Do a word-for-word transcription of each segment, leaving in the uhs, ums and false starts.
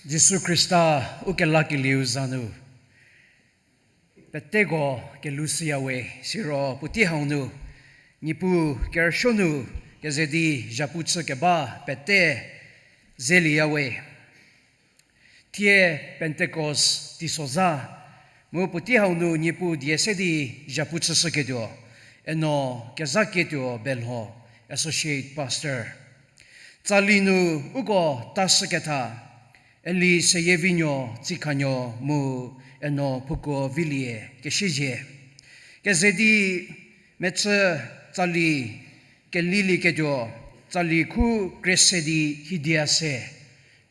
Jisu Khrista u kelakelieu za nu peteko kelushüyawe, siro puotei hau nu Niepuu kerüsuo nu keze di zhapu chükeba pete zelieyawe. Thie Pentecost teisozha, mu puotei hau nu Niepuu die se di zhapu chüshüketuo, eno Kezakietuo Belho, Associate Pastor. Tsali nu uko tashüketha, Eli Seyievinuo Tsikhanuo mu eno Phuko Vilie Kesiezie. Keze di mechü tsali kelilieketuo, tsali khu Kresedi Hidia se,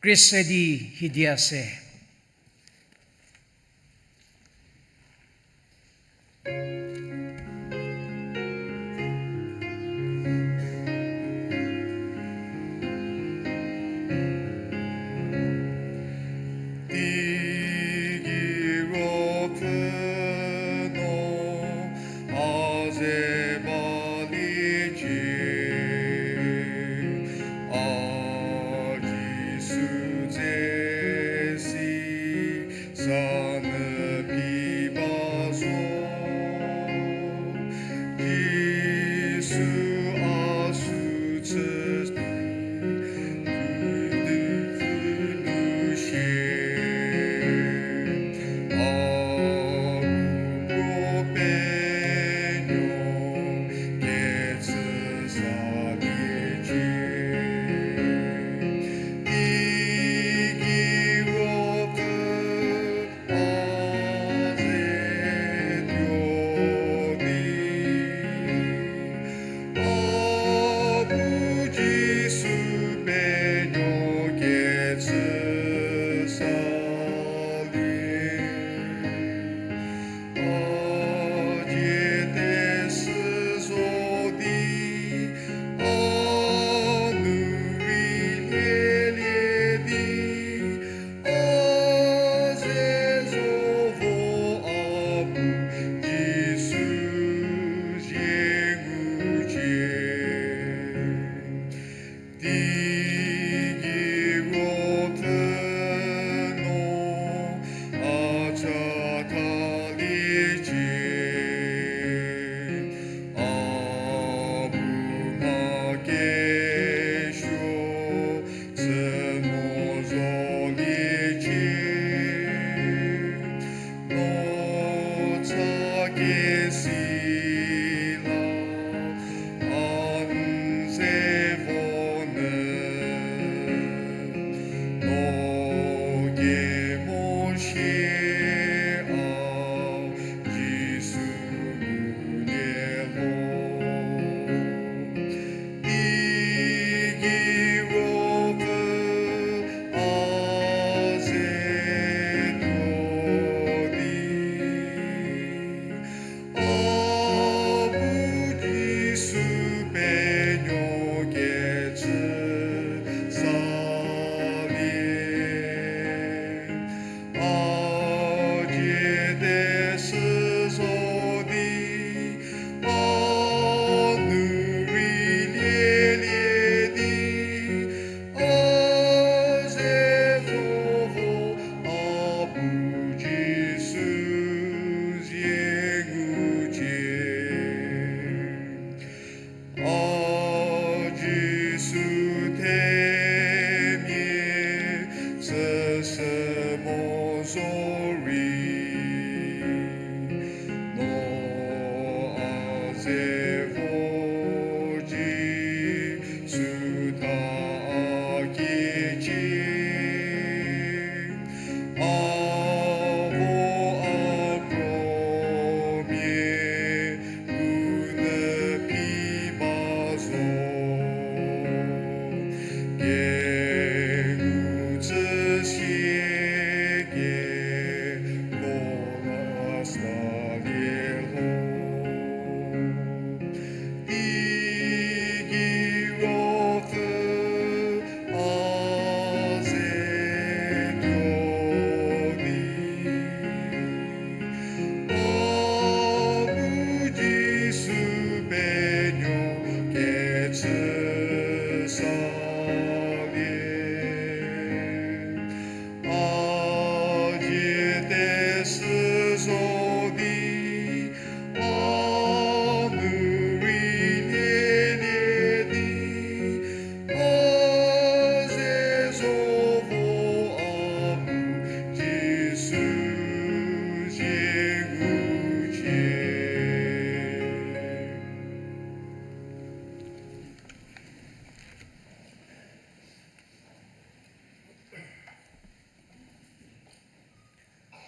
Kresedi Hidia se. Teigei Ruopfü no a ze baliecie, a Jisu dze si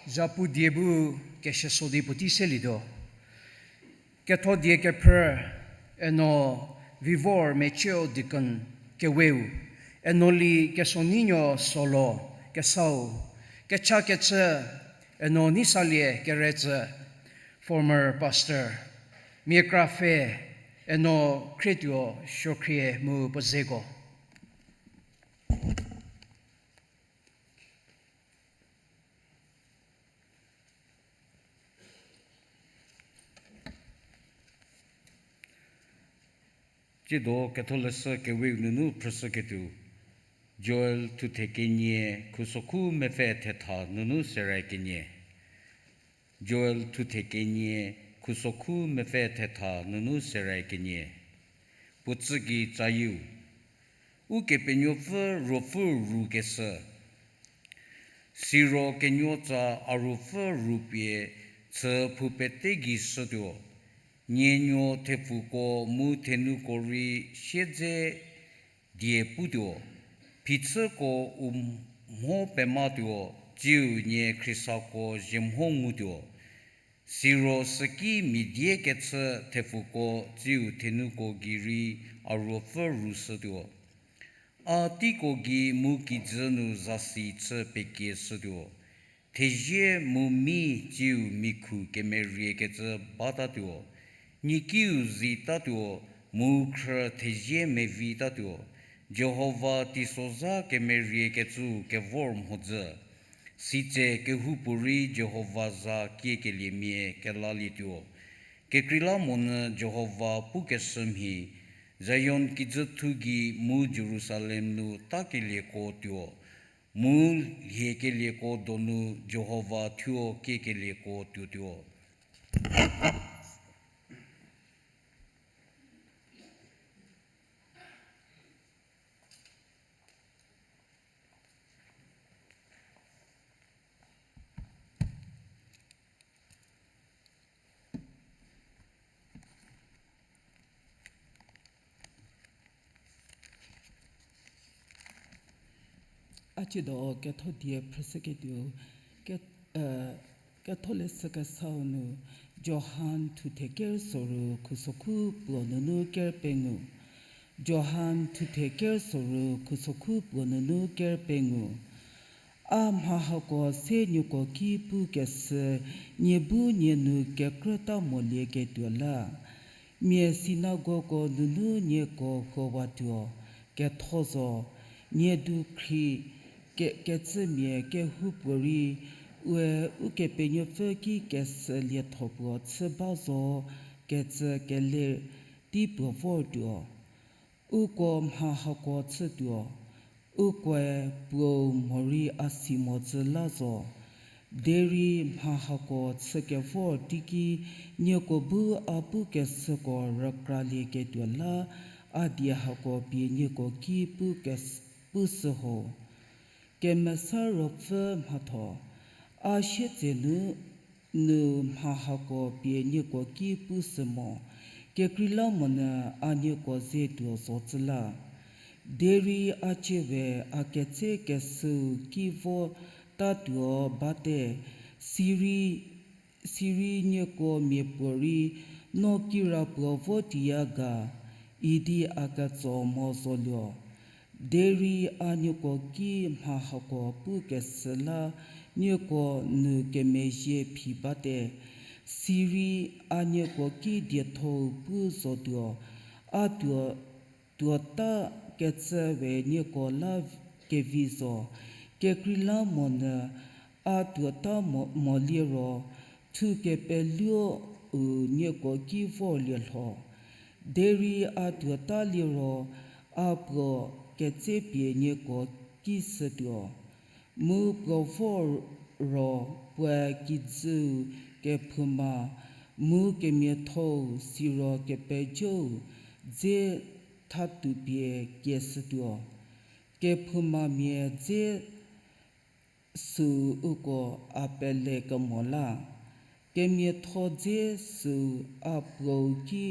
Zapu die bu kesieso di puotei selietuo. Ketho die kephrü, eno Vivor Mecheo Deacon keweu, eno Li Kesoneinuo Solo kesau, kechakechü, eno Neisalie Keretsü, former pastor, mia krapfhe, eno Khrietuo Suokhrie mu puo zeko. Tsiedo Ketholeshü keweu nunu phrüshüketuo, Joel thuthe kenie, khusokhu mepfü thetha nunu serie kenie. Joel thuthe kenie, khusokhu mepfü thetha nunu serie kenie. Puo tsü gei tsayieu, Ukepenuopfü Ruopfü rukeshü. Siro kenuotsa a ruopfü rupie chü phou pete gei shütuo. Nienuo thepfuko mu thenuko rei siedze die putuo. Phichüko u mho pematuo, tsiu nie khriesako ziemho ngutuo. Siro süki mia die kechü thepfuko tsiu thenuko gei rei a ruopfü rushütuo. A teiko gei mu kijü nu zasi chü pekieshütuo. Thezie mu mi tsiu mikhu kemeriekecü batatuo. Nikiu zitatuo, mu khrü thezie mevitatuo. Jihova teisozha kemeriekecüu kevor mhodzü. Sitse kehoupuorei Jihova za kiekeliemia kelalietuo. Kekreilamonyü Jihova pukeshü mhie, Zion kijüthu gei mu Jerusalem nu takelieko tuo, mu lhiekelieko donu Jihova thuo kiekelieko tuotuo. A tsiedo ketho die phrüshüketuo, ke-, eh, Ketholeshü kesau nu, Johan thuthe ker soru khusokhu puo nunu ker pengou. Johan thuthe ker soru khusokhu puo nunu ker pengou. A mha hako se nieko ki pukeshü nie bu nie nu kekrüta molieketuo la. Mia sinagogko nunu nieko huowatuo, ketho zo, nie dukhri ke-, kecümia kehoupuorei, ue Ukepenuopfü ki kesü lietho puo chü ba zo, kecü kele tei puo vortuo. Uko mha hako chütuo, ukoe puou morei a si mo tsü la zo. Derei mha hako chü kevor teiki nieko bu a pukeshüko rükralieketuo la, a die hako pie nieko ki pukes-, pushü ho. Kemesa Ruopfü mhatho, a sietsenu nu mha hako pie nieko ki pushü mo, kekreilamonyü a nieko ze tuo zo tsü la. Derei a cie we a ketse kesüu ki votatuo bate, sirei, sirei nieko miapuorei, no kirapuo vo tiya ga, idi a ketso mo zoluo. Derei a nieko ki mha hako pukeshü la nieko nu kemezhie phi bate, sirei a nieko ki diethou pu zotuo, a tuo, tuota kecü we nieko la kevi zo, kekreilamonyü a tuota mo, moliro, thu kepeluo-u nieko ki vorlie lho. Derei a tuota liro, a puo ketsepie nieko ki shütuo. Mu puo vor ro puoe kijüu kephouma, mu kemiathou siro kepejou dze thatupie kieshütuo. Kephoumamia dze süu uko a pele kemo la. Kemiatho dze süu a puou ki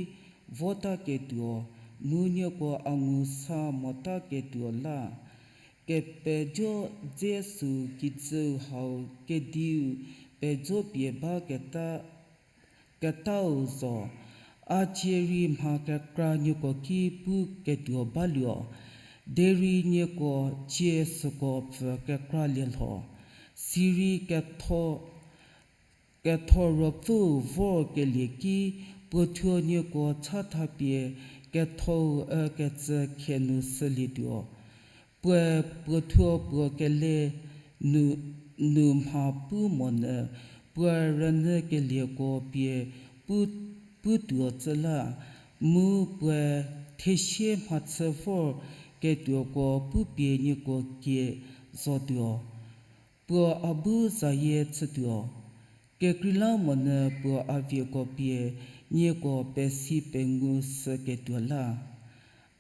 votaketuo, mu nieko a ngu sa motaketuo la. Kepejo dze süu kijüu hau kediu pejo pie ba keta, ketau zo. A cie rei mha kekra nieko ki pu ketuo baluo, derei nieko cie süko pfü kekra lielho. Sirei ketho, ketho ruopfüu vor kelie ki puothuo nieko chathapie kethou ükecü khie nu sülietuo. Puoe puothuo puo kele nu, nu mha pu monyü, puoe rünyü kelieko pie pu, putuo tsü la, mu puoe thesie mhachü vor ketuoko pupie nieko kie zotuo. Puo a bu zayie chütuo. Kekreilamonyü puo a vieko pie nieko pesi pengu süketuo la.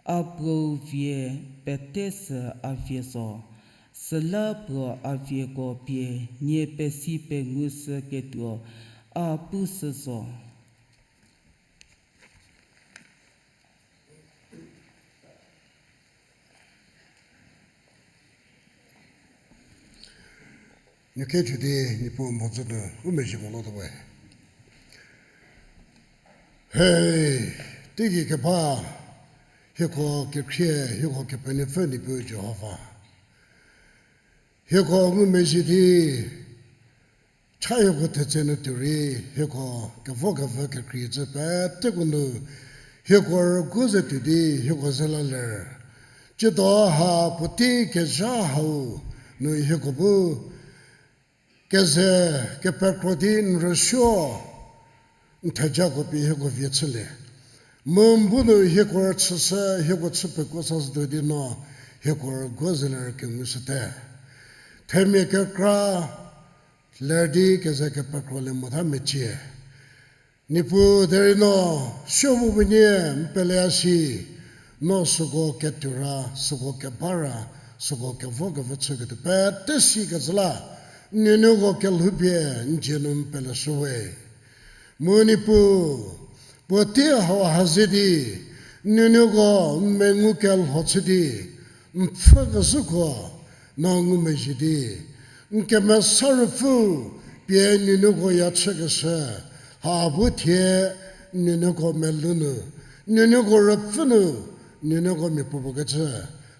A puou vie pete sü a vie zo. Süla puo a vieko pie nie pesi pengu süketuo a pu sü zo. Nieko kechü di Niepuu mhodzü nu u mezhie molo tuo we. He, teigei keba, hieko kekhrie, hieko Kepenuopfü Niepuu Jihova. Hieko ngumezhie di, cha hieko thetse nu tuo rei, hieko kevo kevü kekreicü peteko nu, hieko rüguo ze tuo di, hieko ze la ler. Tsiedo ha puotei kezha hau nu hieko bu keze kepekro di n rüsuo, n thejako pie hieko vie chülie. Mu n bu nu hieko rüchüshü, hieko chü pekuo sa zhütuo di no, hieko rüguo ze ler kengushüte. Themia kekra ler di keze kepekrolie mota mecie. Niepuu derei no, suo mu puonie n peleya si, no süko ketuo ra, süko keba ra, süko kevo kevü chüketuo pete si kecü la, n nuonuoko kelhoupie n dzie nu n peleshü we. Mu Niepuu, puotei hau ha ze di, n nuonuoko n mengu kelho chü di, n pfhükezhüko, no ngumezhie di, n Kemesa Ruopfü pie n nuonuoko ya chükeshü, ha bu thie n nuonuoko melou nu, n nuonuoko ruopfü nu, n nuonuoko mia puopuo kecü,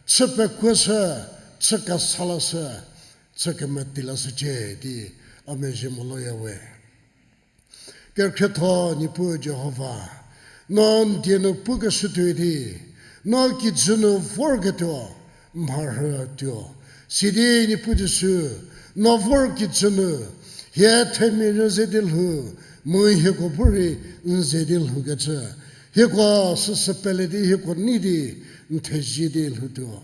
chü pekuoshü, chü kesa lashü, chü kemetilashücie di, a mezhie moloya we. Kekhrietho Niepuu Jihova, no n die nu pukeshü tuoi di, no kijü nu vorketuo, mharhütuo. Sidi Niepuu Jisu, no vor kijü nu, hie themia rüze di lhou, mu hieko bu rei n ze di lhoukecü. Hieko süsü pele di hieko nei di, n thezie di lhoutuo.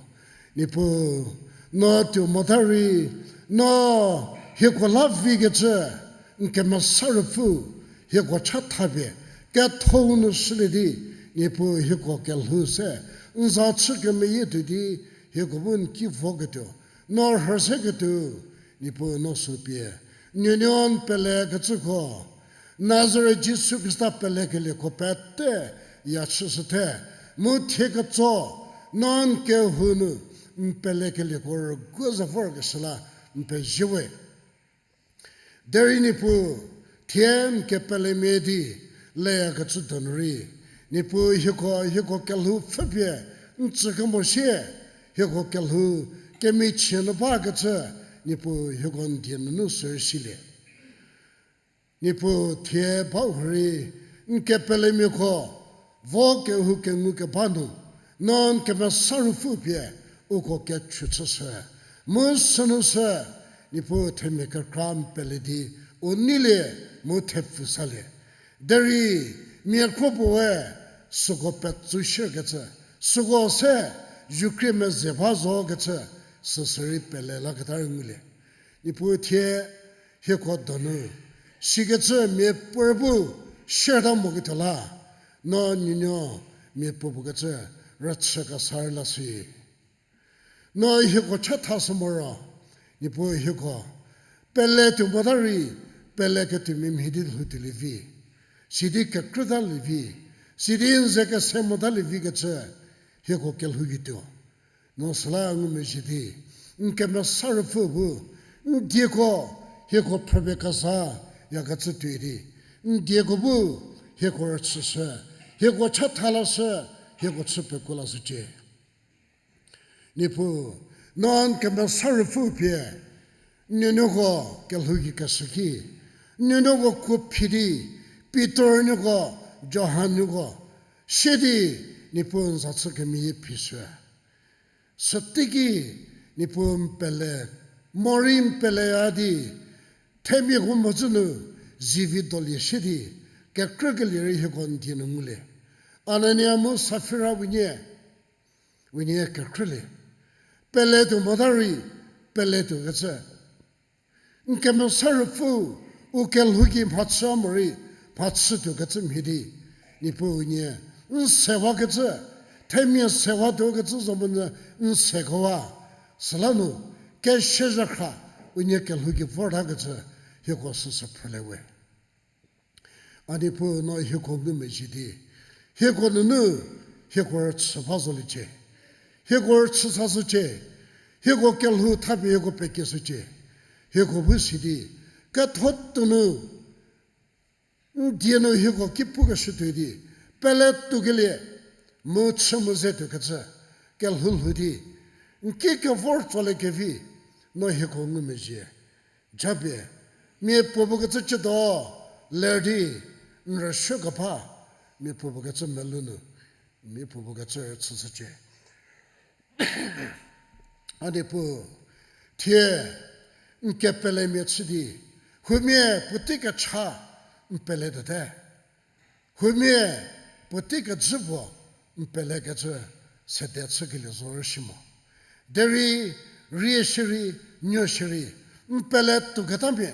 Niepuu, no tuo mota rei, no hieko la vikecü, n Kemesa Ruopfü, hieko chathapie, kethou nu shülie di, Niepuu hieko kelhou se, n za chü kemeyie tuo di, hieko bu n ki voketuo, no rhüseketuo, Niepuu no sü pie, n nuonuo n pelekecüko, Nazaret Jisu Khrista pelekelieko pete ya chüshüte, mu thie ketso, no n kehou nu, n pelekelieko rüguo ze vorkeshü la, n pezie we. Derei Niepuu, thie n kepelemia di, leyakecü donu rei, Niepuu hieko, hieko kelhou pfhüpie, n tsü kemo sie, hieko kelhou, kemichie nu bakecü, Niepuu hieko n die nunu sürei silie. Niepuu thie ba hurei, n kepelemiako, vo kehou kengu keba nu, no n Kemesa Ruopfü pie, uko kechü chüshü, mu sünu sü, Niepuu themia kekra n pele di, u neilie, mu thepfu salie. Derei, mia kro puoe, süko petsu shierkecü, süko se, Ukraine meze ba zokecü, süsürei pele laketa rei ngulie. Niepuu thie, hieko donu, sikecü miapuorei bu, shierta moketuo la, no nuonuo, mia puopuo kecü, rüchü kesa rei lashüi. No hieko chathashü moro, Niepuu hieko, pele tuo mota rei, peleketuo mia mhie di lhoutuolie vi, sidi kekrütalie vi, sidi n ze kese motalie vikecü, hieko kelhoukituo. No süla ngumezhie di, n Kemesa Ruopfü bu, n dieko, hieko phrüpie keza yakecü tuoi di, n dieko bu hieko rüchüshü, hieko chatha lashü, hieko chü pekuo lashücie. Niepuu, no n Kemesa Ruopfü pie, n nuonuoko kelhou gei keshü ki, n nuonuoko kuo phi di, Pitor nuoko, Johan nuoko, sie di, Niepuu n za chü kemeyie phishü. Süteiki, Niepuu n pele, morei n peleya di, themiako mhodzü nu, zivi dolie sie di, kekrükelie rei hieko n die nu ngulie. Anania mu Safira unie, unie kekrülie. Peletuo mota rei, peletuo kecü. N Kemesa Ruopfü, u kelhou gei mhachü morei, mhachütuo kecü mhie di, Niepuu unie, n sewa kecü, themia sewa tuo kecü zo monyü n sekewa, süla nu, kesiezhakhra, unie kelhou gei vorta kecü, hieko süsü phrülie we. A Niepuu no hieko ngumezhie di, hieko nunu, hieko rüchü ba zoliecie, hieko rüchü sashücie, hieko kelhou thapie hieko pekieshücie, hieko bu si di, ketho tuonu, n die nu hieko ki pukeshü tuoi di, pele tuokelie, mu chü mu ze tuo kecü, kelhou lhou di, n ki kevor tsolie kevi, no hieko ngumezhie. Japie, mia puopuo kecü chütuo, ler di, n rüsuo keba, mia puopuo kecü melou nu, mia puopuo kecü rüchüshücie. A Niepuu, thie, n kepelemia chü di, huomia puotei kecha, n peletuote. Huomia puotei kejü puo n pelekecü sede chükelie zo rüshi mo. Derei rie shierei, nuo shierei, n peletuoketamia,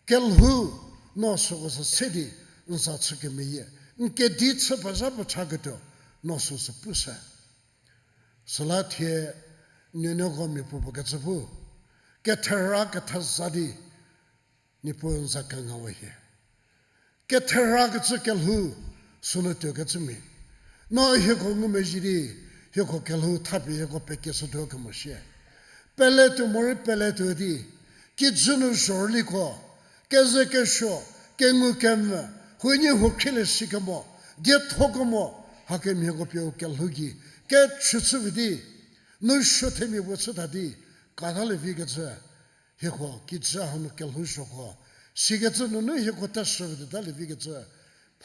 kelhou, no süko sü se di, n za chü kemeyie, n kedi chü pezha puo chaketuo, no süsü pushü. Süla thie, nuonuoko mia puopuo kecü bu, kethera ketheza di, Niepuu n za kengawa hie. Kethera kecü kelhou, sünu tuokecümia. No hieko ngumezhie di, hieko kelhou thapie hieko pekieshütuo kemo shie. Peletuo morei peletuo di, kijü nu zhorüliko, keze kesuo, kengu kemvü, huonie huo khrielie shikemo, dietho kemo, hakemhieko pie u kelhou gei, kechü chüpie di, nu suo themia puo chüta di, katalie vikecü, hieko kijü hanu kelhou zhoko, sikecü nunu hieko teshü vütuotalie vikecü,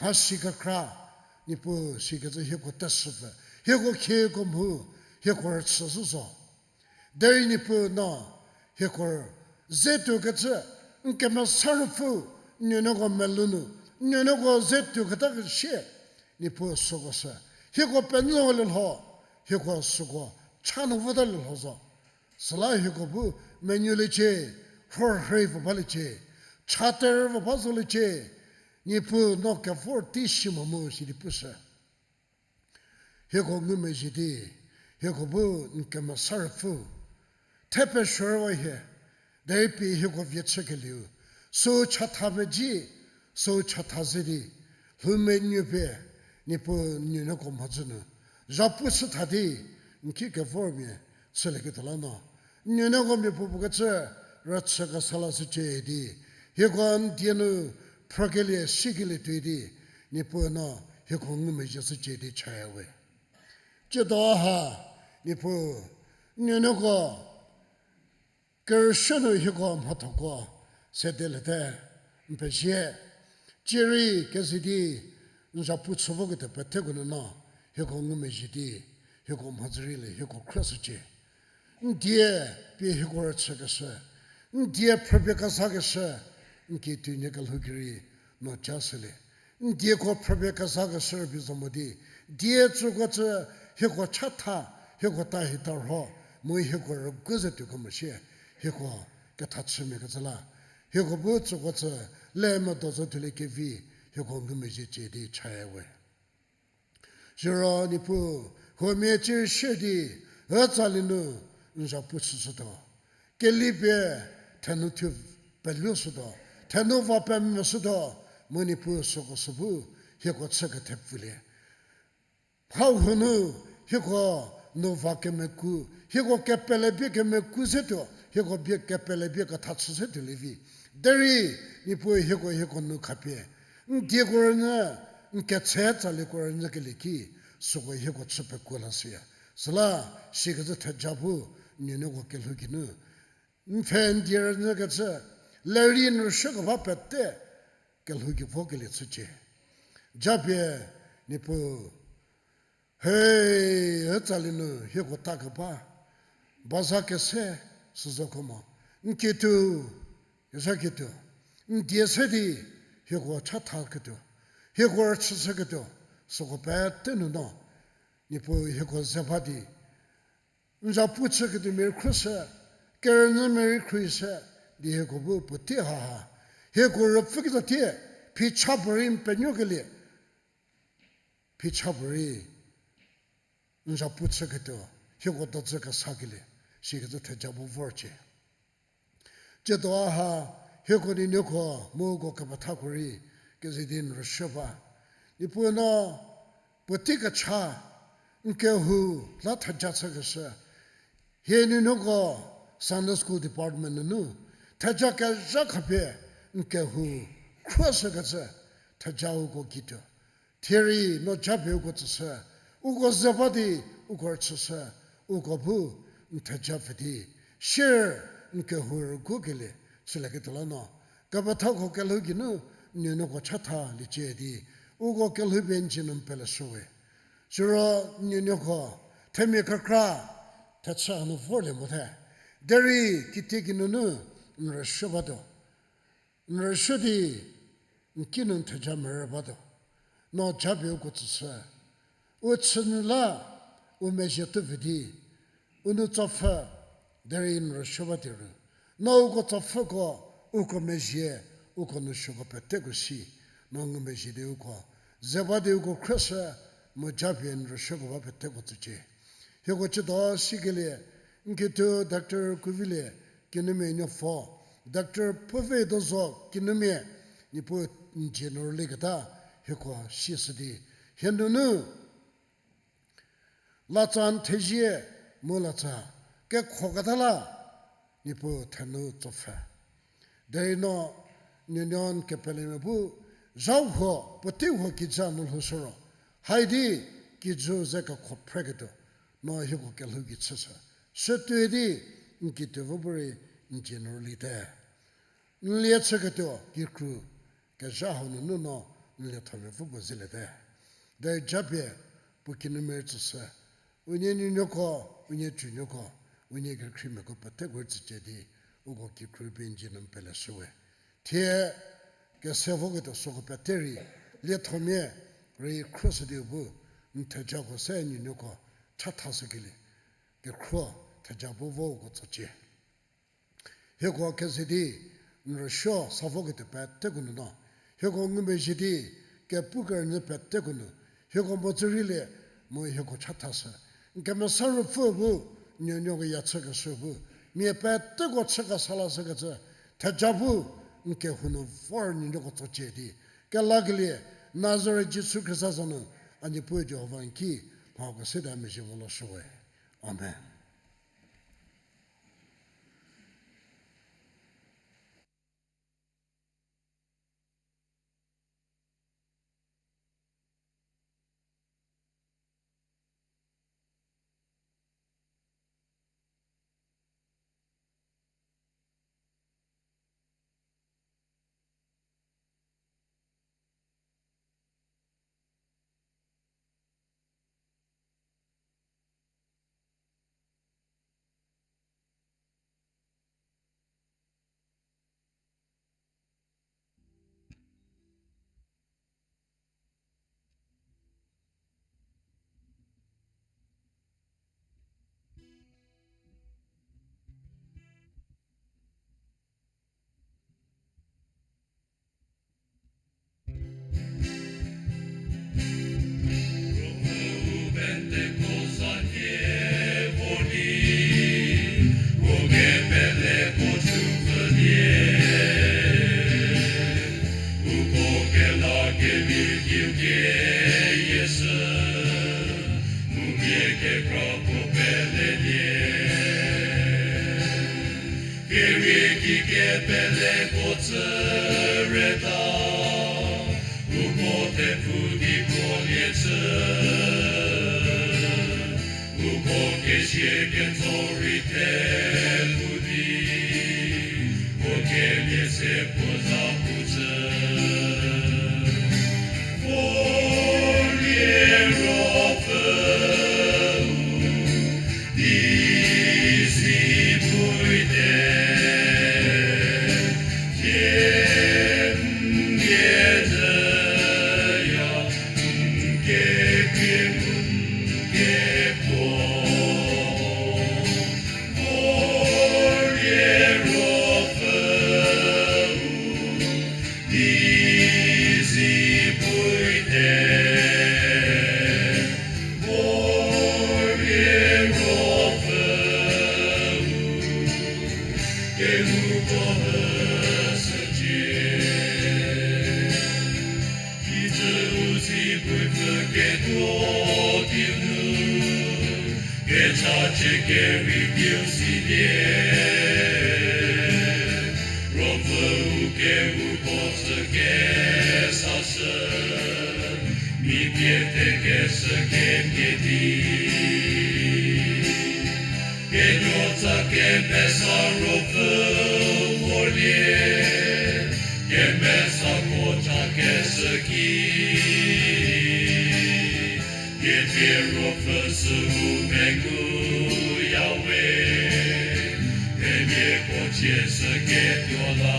mhasi kekra, Niepuu sikecü hieko teshü pfü, hieko khieko mhu, hieko rüchüshü zo. Derei Niepuu no, hieko ze tuokecü, n Kemesa Ruopfü, nuonuoko melou nu, nuonuoko ze tuoketa kesie, Niepuu süko sü, hieko penyülie lho, hieko süko cha nu votalie lho zo. Süla hieko bu menuoliecie, rhorhei puo baliecie, chater puo ba zoliecie, Niepuu no kevor tei si mo mu sidi pushü. Hieko ngumezhie di, hieko bu n Kemesa Ruopfü, thepesuorwa hie, derei pie hieko vie chükelieu, süu chatha mezhie, süu chatha ze di, lhou menuo pie, Niepuu nuonuoko mhodzü nu, zhapu chütha di, n ki kevormia, chülieketuo la no, nuonuoko mia puopuo kecü, rüchü kesa lashücie di, hieko n die nu, phrükelie sikelie tuoi di, Niepuu no, hieko ngumezhie shücie di chaya we. Tsiedo ha, Niepuu, nuonuoko, kerüshü nu hieko mhathoko, sedeliete, n pezie, cierei keze di, n zhapu chü voketuo peteko nu no, hieko ngumezhie di, hieko mhodzü rei le hieko khruoshücie. N die pie hieko rüchükeshü, n die phrüpie kezakeshü, n ki tuonie kelhou gei rei no ja shülie. N dieko phrüpie kezakeshü rübei zo mo di, die tsüko cü hieko chatha, hieko tahi tarho, mu hieko rügu ze tuo kemo shie, hieko kethachümia kecü la, hieko bu tsüko cü le medo zo tuolie kevi, hieko ngumezhiecie di chaya we. Siro Niepuu, huomia cierei shie di, ütsali nu n zhapu chüshütuo. Kelipie thenu thuo peluoshütuo, thenu va pemvüshütuo, mu Niepuu süko sü bu hieko chü kethepfülie. Hau hanu hieko nu va kemeku, hieko kepele bie kemeku se tuo, hieko bie kepele bie ketha chü se tuolie vi. Derei, Niepuu hieko hieko nu khapie, n dieko rünyü, n ketse tsaliko rünyükelie ki, süko hieko chü pekuo lashüya. Süla, sikecü theja bu, n nuonuoko kelhou geinu, n pfhe n die rünyükecü, lerei n rüsuokeba pete, kelhou gei vokelie chücie. Japie, Niepuu, hei, ütsali nu hieko takeba, baza kese, süzoko mo, n kituo, kezha kituo, n die se di, hieko chatha ketuo, hieko rüchüshü ketuo, süko pete nu no, Niepuu hieko ze ba di, n zapu chüketuomia rei khruohishü, kerünyümia rei khruohishü, di hieko bu puotei haha, hieko rüpfü kezatie, phicha puorei n penuokelie, phicha puorei n zapu chüketuo, hieko dozü kesakelie, sikecü theja bu vorcie. Tsiedo a ha, hieko nuonuoko mu uko kepethako rei, keze di n rüsuo ba. Niepuu no, puotei kecha, n kehou la theja chükeshü. Hie nuonuoko Sunday School Department nunu, theja kezha khapie n kehou khruohishükecü, theja uko kituo. Thierei no japie uko tsüshü, uko ze ba di uko rüchüshü, uko bu n theja pfhe di, sier n kehou rügukelie, chülieketuo la no, kepethako kelhou geinu, n nuonuoko chathaliecie di, uko kelhou pie n dzie nu n peleshüwe. Siro n nuonuoko, themia kekra, thechü hanu vorlie mote. Derei kitiekinu nu, n rüsuo batuo. N rüsuo di, n kinu n theja merü batuo. No japie uko tsüshü. U chünyü la, u mezhie tuo vi di, u nou tsopfhü, derei n rüsuo ba di ru. No uko tsopfhüko, uko mezhie, uko nou suoko peteko si, no ngumezhie di uko, ze ba di uko khruohishü, mu japie n rüsuoko ba peteko tsücie. Hieko tsiedo sikelie, n kituo Doctor Kuvilie Kinumia nuopfü, Doctor Puovedozo Kinumia, Niepuu n dzie nu rülieketa, hieko sieshü di, hie nunu, latsa n thezie, mu latsa, kekhoketa la, Niepuu thenou tsopfhü. Derei no, nuonuo n kepelemia bu, zha huo, puotei huo kijü nu lhoushü ro, haidi, kijü ze kekho phreketuo, no hieko kelhou gei chüshü. Sütuoi di, n kituo vo bu rei, n dzie nu rüliete. N lie chüketuo kikru, kezha hau nunu no n liethomia vo bu zeliete. Derei japie, puo Kinumia rei tsüshü. Unie nuonuoko, unie tsunuoko, unie kekhriemiako peteko rei tsücie di, uko kikru pie n dzie nu n peleshüwe. Thie, kese voketuo süko pete rei, liethomia rei khruohishü di u bu, n thejako se nuonuoko, chathashükelie, kekhruo, theja bu vo uko tsocie. Hieko keze di, n rüsuo sa voketuo peteko nu no, hieko ngumezhie di, kepu kerünyü peteko nu, hieko mhodzü rei lie, mu hieko chathashü. N kemesa ruopfü bu, nuonuoko ya chükeshü bu, mia peteko chü kesa lashükecü, theja bu, n kehou nu vor nuonuoko tsocie di, kelakelie, Nazaret Jisu Khrista za nu, a Niepuu Jihova n ki, mhako se di a mezhie vo lashüwe. Amen. Kepeleko tsü reta, uko tepfu di puo lie chü, uko kesia ketso rei tepfu di, puo kelie se puo za pu chü. Puo lie ruopfüu, di si pui te, thie n lie zhüya, n kekrie mu n kekuo. Puo lie ruopfüu, di si pui te, puo lie ruopfüu, kehouko hüshücie. Kijü u si pui pfü ketuo di nu, kechachie kerei dieu silie. Ruopfüu kehouko tsü kesashü, mia pie tekeshü kemhie di. Kenuotsa kemesa ruopfü vorlie, kemesako cha keshü ki. Kepie ruopfü süu menguya we, themiako cie shüketuo la.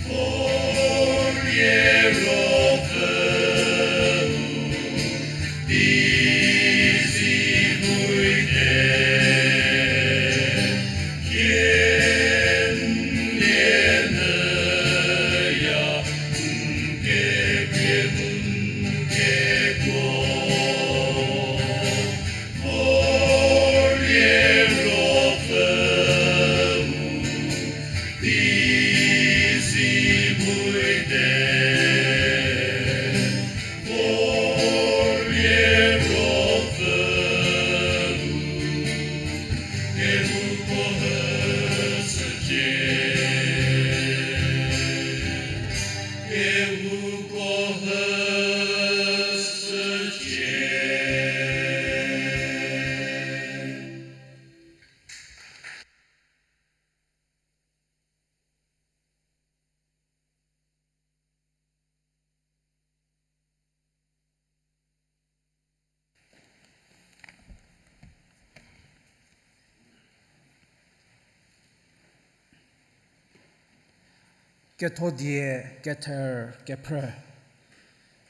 Puo lie ruopfüu, di si pui te, thie n lie nyüya, n kepie mu n kekuo. Puo lie ruopfüu, di si pui te, puo lie ruopfüu, kehouko hüshücie, kehouko hüshücie. Kethodie kether kephrü.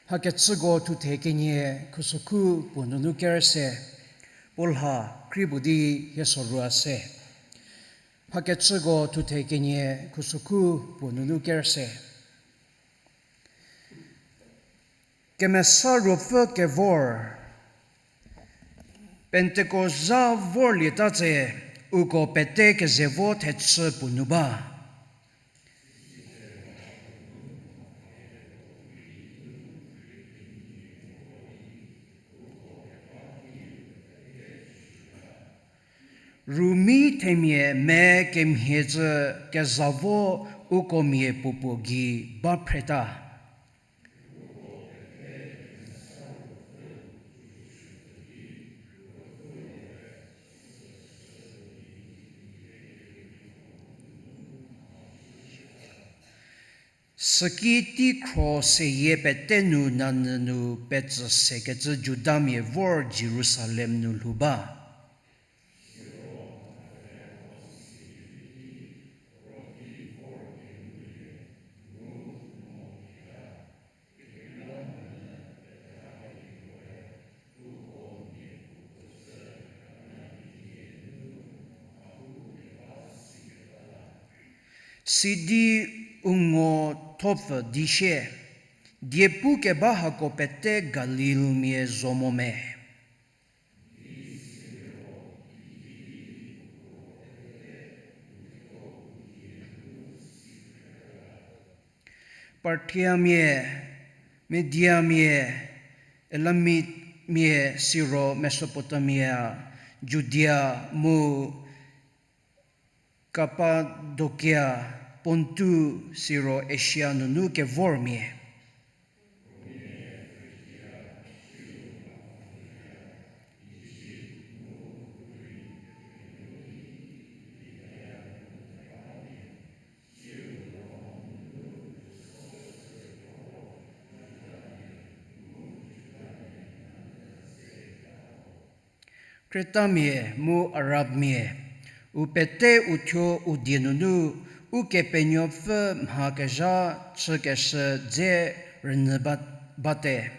Mhakechüko thuthe kenie khusokhu puo nunu kerse, puo lha kri puo di hie sorou se. Mhakechüko thuthe kenie khusokhu puo nunu kerse. Kemesa Ruopfü kevor, Pentecost zha vorlieta tse, uko pete kezevo thechü puo nu ba. Rumi themia me kemhie cü kezha vo uko mia puopuo gei ba phreta. Süki tei khro seyie pete nu nanyü nu petsü sekecü Judamia vor Jerusalem nu lhou ba. Sidi u ngo thopfü di sie, diepu keba hako pete Galilmia zo mo me? Parthiamia, Mediamia, Elamimia siro Mesopotamia, Judia mu Kapadokia, Pontu, siro Asia nunu kevormia. Kretamia mu Arabmia, u pete u thuo u die nunu, Ukepenuopfü mha kezha chükeshü dze rünyü ba, bate.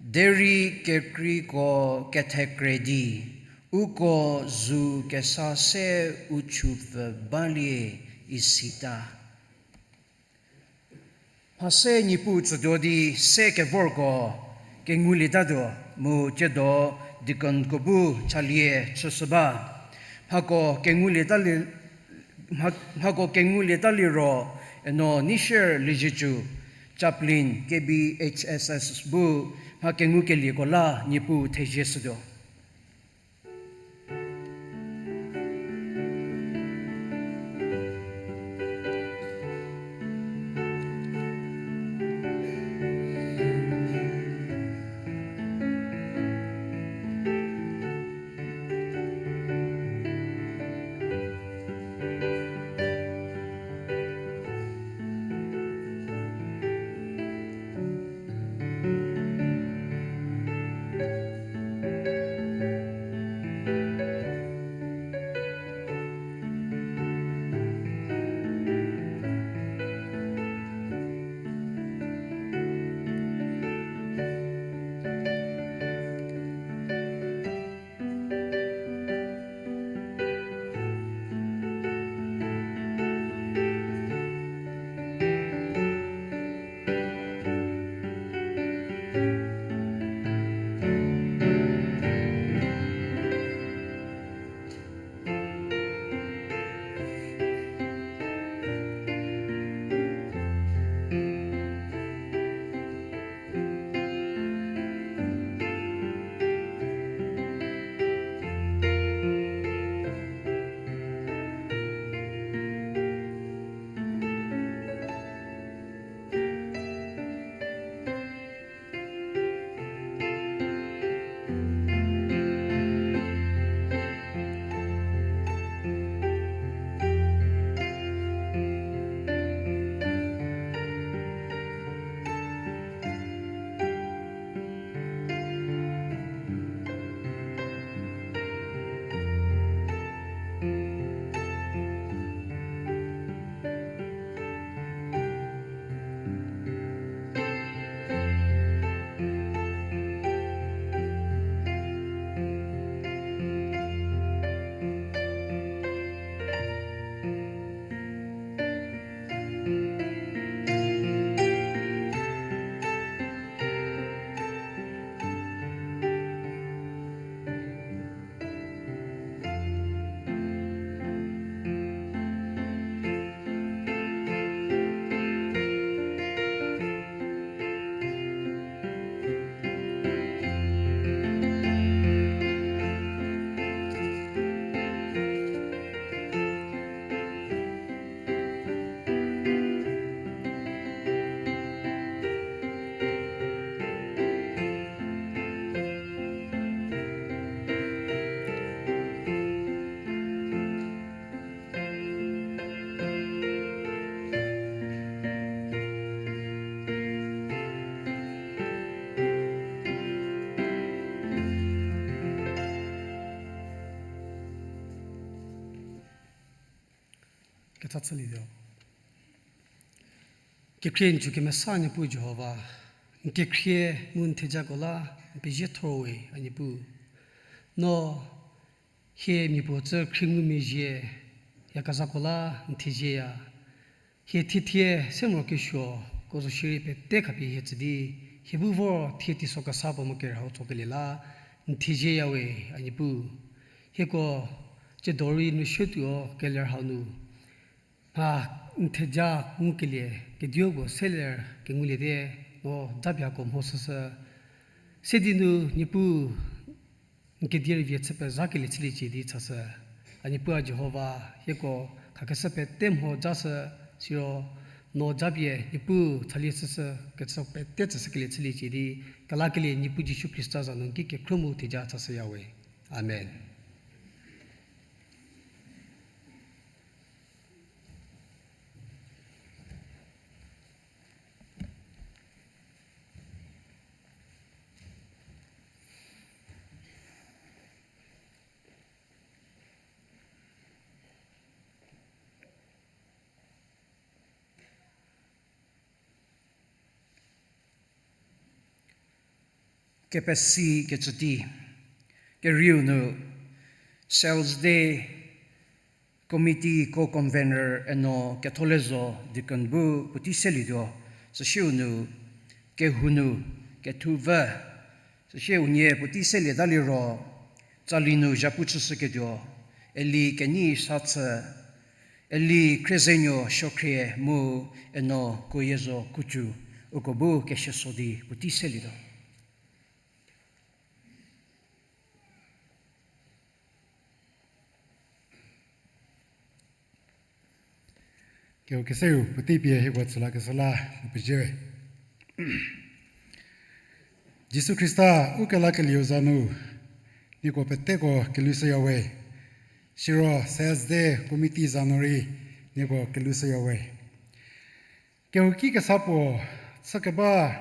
Derei kekreiko kethekre di, uko zu kesa se u chupfü balie isita. Mha se Niepuu tsütuo di se kevorko kengulietatuo mu tsiedo deaconko bu chalie chüshü ba. Mhako kengulietalie, mha-, mhako kengulieta liro, eno Nishir Liezietsu, chaplain K B H S S bu mha kengukelieko la Niepuu thezie shütuo. Ketha chülietuo. Kekhrie n cü kemesa Niepuu Jihova, n kekhrie mu n thejako la n pezie thor we a Niepuu. No hie mia puo tsü khrie ngumezhie yakezhako la n thezieya. Hie thiethie se morokesuoko zo shierei pete khapie hie tsü di, hie bu vor thie teiso kesa puo mo kerhau tsokelie la n thezieya we a Niepuu. Hieko tsiedo rei nu suotuo keler hau nu A, n theja ngukelie kediu puo seler kengulie di, no japie hako mho süsü. Sidi nu Niepuu n kedi rüvie chü pezhakelie chüliecie di chashü. A Niepuu a Jihova, hieko khakeshü pete mho jashü, siro no japie Niepuu chalie süsü kecü pete tsüshükelie chüliecie di, kelakelie Niepuu Jisu Khrista za nu n ki kekhruo mu theja chashüya we. Amen. Kepesi kecüti, kerieu nu Sales Day Committee co-convener eno Ketholezo Deacon bu puotei selietuo, süsieu nu kehou nu kethu vü, süsie unie puotei selieta liro, tsali nu zhapu chüshüketuo, Eli Kenei Sachü, Eli Khriezenuo Suokhrie mu eno Koyezo Kucu, uko bu kesieso di puotei selietuo. Kehou keseu puotei pie hieko tsülakeshü la, u pezie. Jisu Khrista ukelakelieu za nu, nieko peteko kelhushüya we. Siro Sales Day Committee za nu rei, nieko kelhushüya we. Kehouki kesa puo chükeba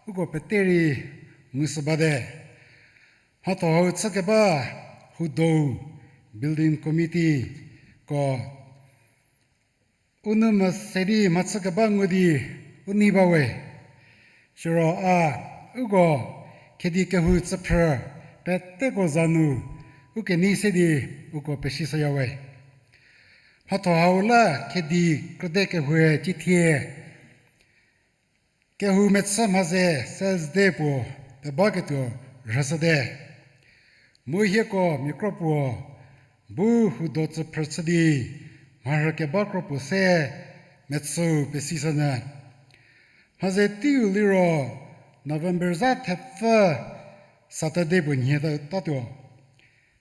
uko pete rei ngushü bate. Mhatho hau chükeba hudou building committee ko u nou mese di mhachükeba ngu di u nei ba we. Siro a uko khedi kehou tsüphrü peteko za nu u kenei se di uko pesishüya we. Mhatho hau la khedi krüde kehoue cithie kehou mechü mhaze Sales Day puo pebaketuo rhüshüte. Mu hieko mia kro puo bu hudo tsüphrü chü di mharhü keba kro puo se mechüu pesishünyü. Mhaze teiu liro November zha thepfü Saturday puo nhie ta, tatuo.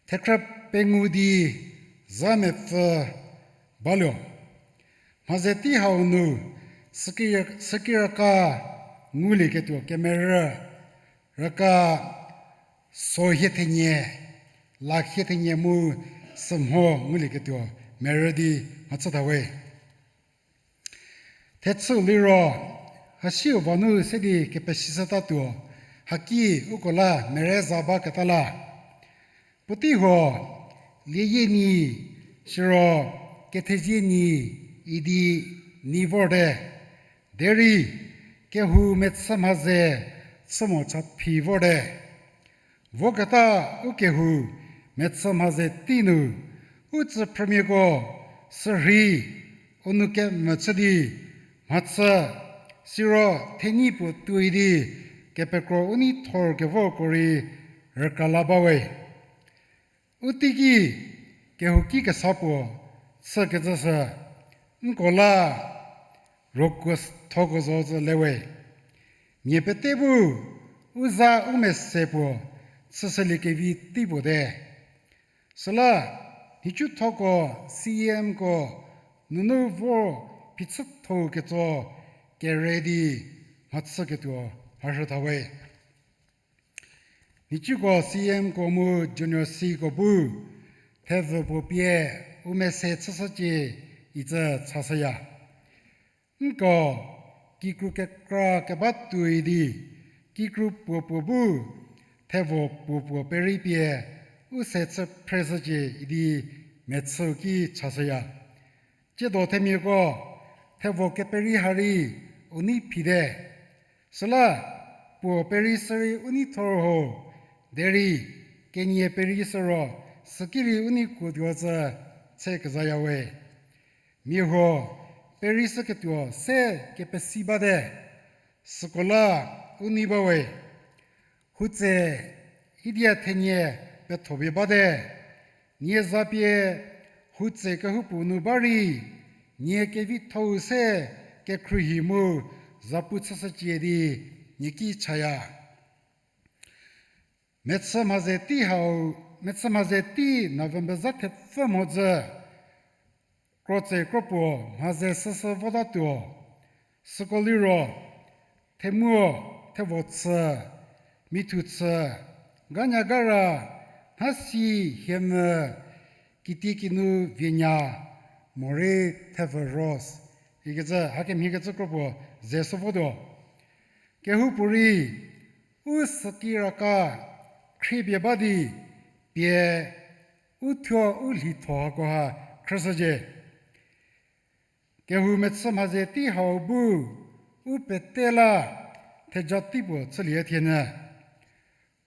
Thekhrü pengou di zha mepfü baluo. Mhaze tei hau nu süki, süki raka ngulieketuo kemerü, raka so hie thenie, la hie thenie mu sümho ngulieketuo merü di mhachütha we. Thechü liro, hasiu va nu se di kepesishütatuo, haki uko la merü za baketa la. Puotei huo, lieyie nyi, siro kethezie nyi idi nyi vorte. Derei, kehou mechü mhaze chü mo cha phi vorte. Voketa u kehou mechü mhaze tei nu, u tsüphrümiako sürhei u nou kemvü chü di mhachü, siro thenyi puo tuoi di kepekro u nei thor kevoko rei rükra la ba we. U teiki kehouki kesa puo chükecü sü, nko la rokuo thoko zo zü le we. Mia pete bu u za u mese puo chüshüliekevi tei puo te. Süla, nhicuthoko C E M ko nunu vo phichütho ketso kere di mhachüketuo mharhü tha we. Nhicuko C E M ko mu Junior C ko bu thevü puo pie u mese chüshücie icü chashüya. Nko kikru kekra keba tuoi di, kikru puo puo bu thevo puo puo peri pie u se chü phreshücie idi mechüu ki chashüya. Tsiedo themiako, thevo keperi ha rei u nei phite. Süla, puo peri sü rei u nei thor ho, derei kenie peri sü ro süki rei u nei kuotuo zü che kezaya we. Mia huo, peri shüketuo se kepesi bate, süko la u nei ba we. Hutse, idia thenie pethopie bate, nie za pie hutse kehoupuo nu ba rei, Nie kevitho-u se kekhruohi mu zapu chüshücie di nie ki chaya. Mechü mhaze tei hau, mechü mhaze tei November za thepfü mhodzü, krotse kropuo mhaze süsü votatuo, süko liro, themuo, thevo chü, mithu chü, ganyagara, nhasi, hiemvü, kitiekinu vienya, morei thevü rose, ikecü hakemhie kecü kropuo ze sü votuo. Kehoupuorei, u süki raka khriepie ba di, pie u thuo u lhitho hakoha khrüshücie. Kehou mechü mhaze tei hau bu, u pete la theja tei puo chülie thienyü.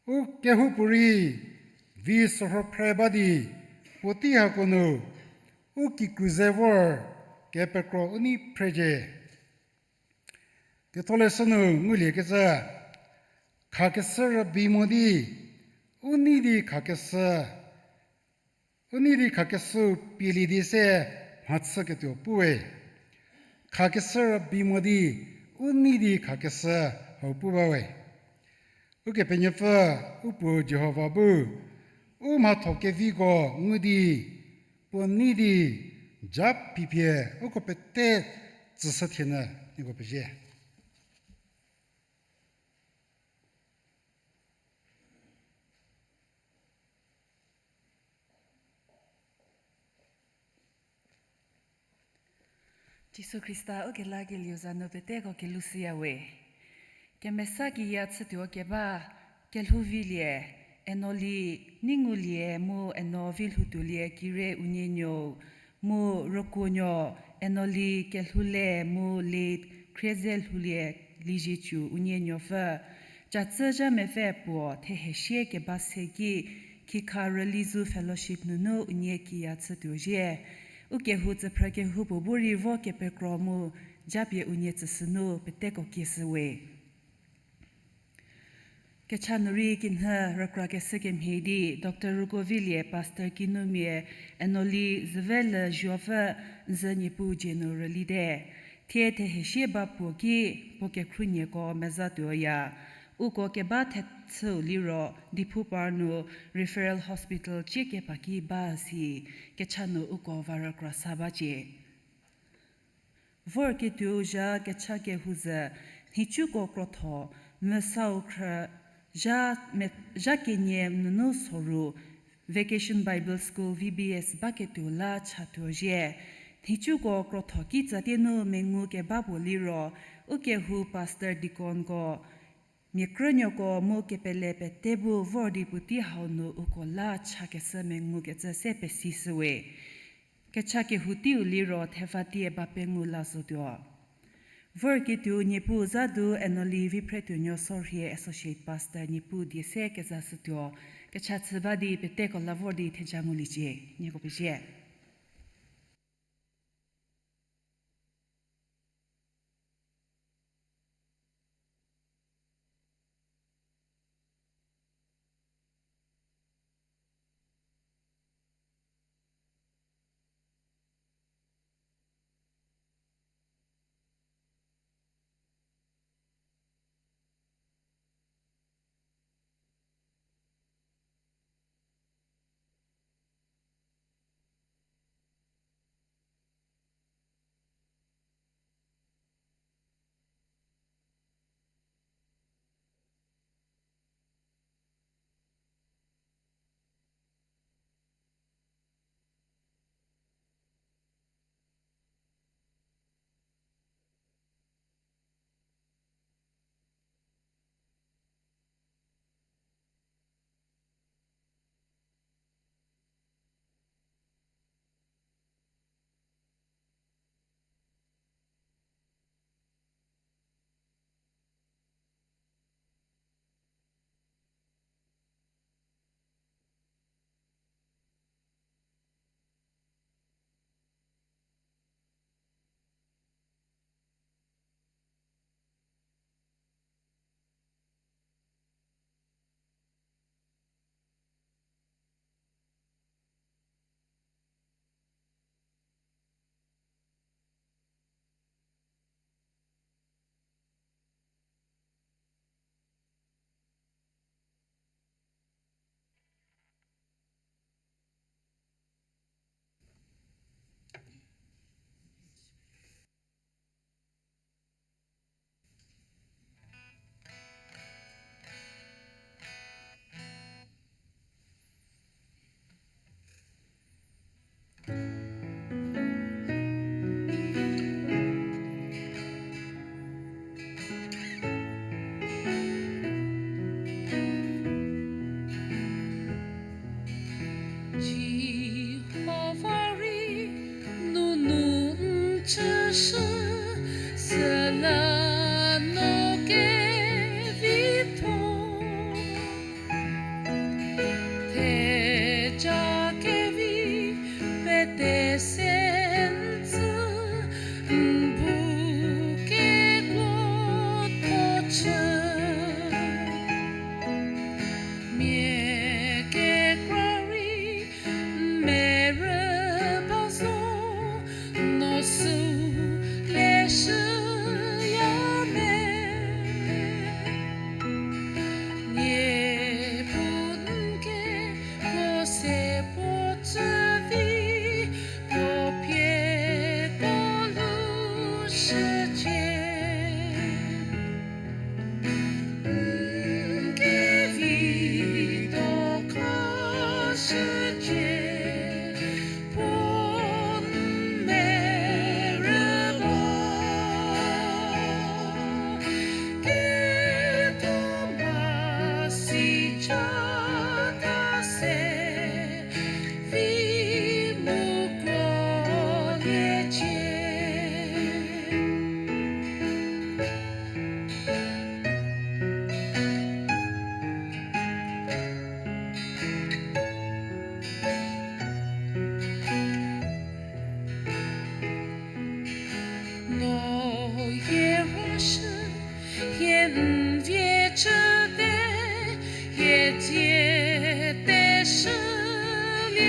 U kehoupuorei, vi sorho phre ba di, puotei hako nu, u kikru ze vor, kepekro u nei phrecie. Ketholeshü nu nguliekecü, khakeshü rübei mo di, u nei di khakeshü, u nei di khakeshü pielie di se mhachüketuo puwe. Khakeshü rübei mo di, u nei di khakeshü hau pu bawe. Ukepenuopfü, u puo Jihova bu, u mhatho keviko ngu di, puo nei di, ja pipie uko pete tsüshü thienyü, nieko pezie. Jisu Khrista ukelakelieu za nu peteko kelushüyawe. Kemesa kiya chütuo keba, kelhou vilie, Enoli, Neingulie mu Eno Vilhoutuolie Kire unie nuou, mu rükuonuo, Enoli Kelhoule mu Late Khriezelhoulie Liezietsu unie nuopfü, catsü zha mepfü puo thehesie keba se ki, Khikha Rülizu Fellowship nunu unie kiya chütuo zhie. Ukehou tsüphrü kehoupuo bu rei vo kepekro mu, japie unie tsüshünu peteko kieshüwe. Kecha nu rei kinhü rükrakeshü kemhie di, Doctor Rukovilie, Pastor Kinumia, Enoli Züvele Zhuopfü, n zü Niepuu dzie nu rülite. Thie thehesie ba puo ki, puo kekhruohieko mezatuoya. Uko keba thechüu liro, Diphu par nu Referral Hospital cie keba ki ba si, kecha nu uko va rükrasa bacie. Vorketuo zha kecha kehou zü, nhicuko krotho, mesau khrü, zha, me, zha kenie nunu soru, Vacation Bible School, V B S, baketuo la chatuo zhie. Nhicuko krotho kitsatie nu mengu keba puo liro, ukehou pastor deaconko, mia krünuoko mu kepele pete bu vor di puotei hau nu uko la chakeshü mengukecü se pesishüwe. Kecha kehou teiu liro thevatie ba pengou la zotuo. Vorketuo Niepuu za du Enoli Viphretuonuo Sorhie Associate Pastor Niepuu die se kezashütuo. Kecha chü ba di peteko la vor di theja nguliecie. Nieko pezie. chüshü süla no kevitho. Theja kevi pete se n tsü, n bu kekuotho chü. Mia kekra rei merü ba zo, no süu leshüya me. Niepuu n kekuo se puo chü di, puo pie puo lu shücie. N kevitho khashücie, puo n merü ba. Ketho mhasi chata se, vi mu kuoliecie. No hie rüshü, hie n vie chüte, hie dzie te shüliecie.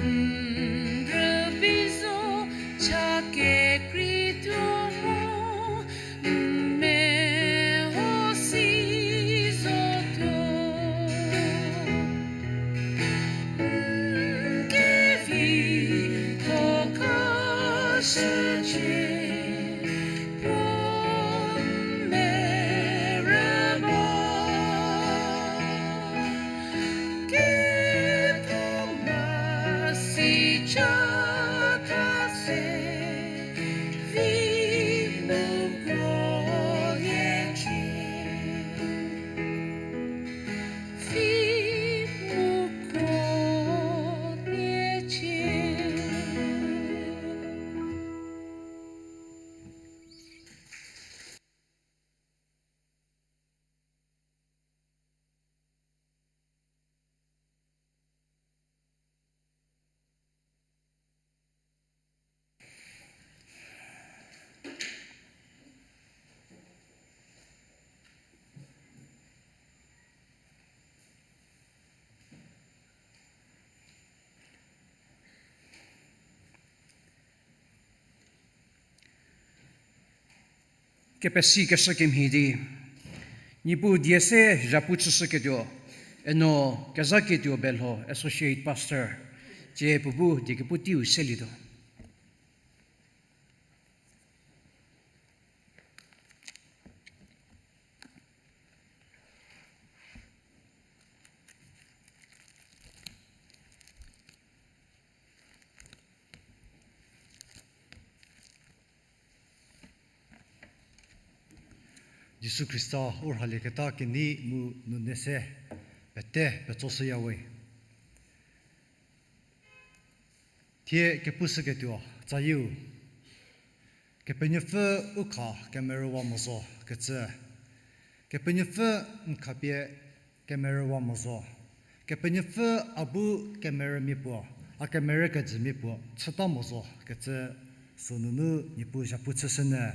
N rüvi zo cha kekreituo mo, n meho si zotuo. N kevitho khashücie, puo n merü ba. Ketho mhasi chata se, vi mu kuoliecie. Vi mu kuoliecie. Kepesikeshü kemhie di, Niepuu die se zhapu chüshüketuo, eno Kezhaketuo Belho Associate Pastor, tsie puo bu die kepu teiu selietuo. Jisu Khrista u rhalieketa kenei mu nune se pete petsoshüyawe. Thie kepushüketuo tsayieu, Kepenuopfü u kha kemerüwa mo zo kecü. Kepenuopfü n khapie kemerüwa mo zo. Kepenuopfü a bu kemerümia puo, a kemerü kejümia puo chüta mo zo kecü, sünunu Niepuu zhapu chüshünyü.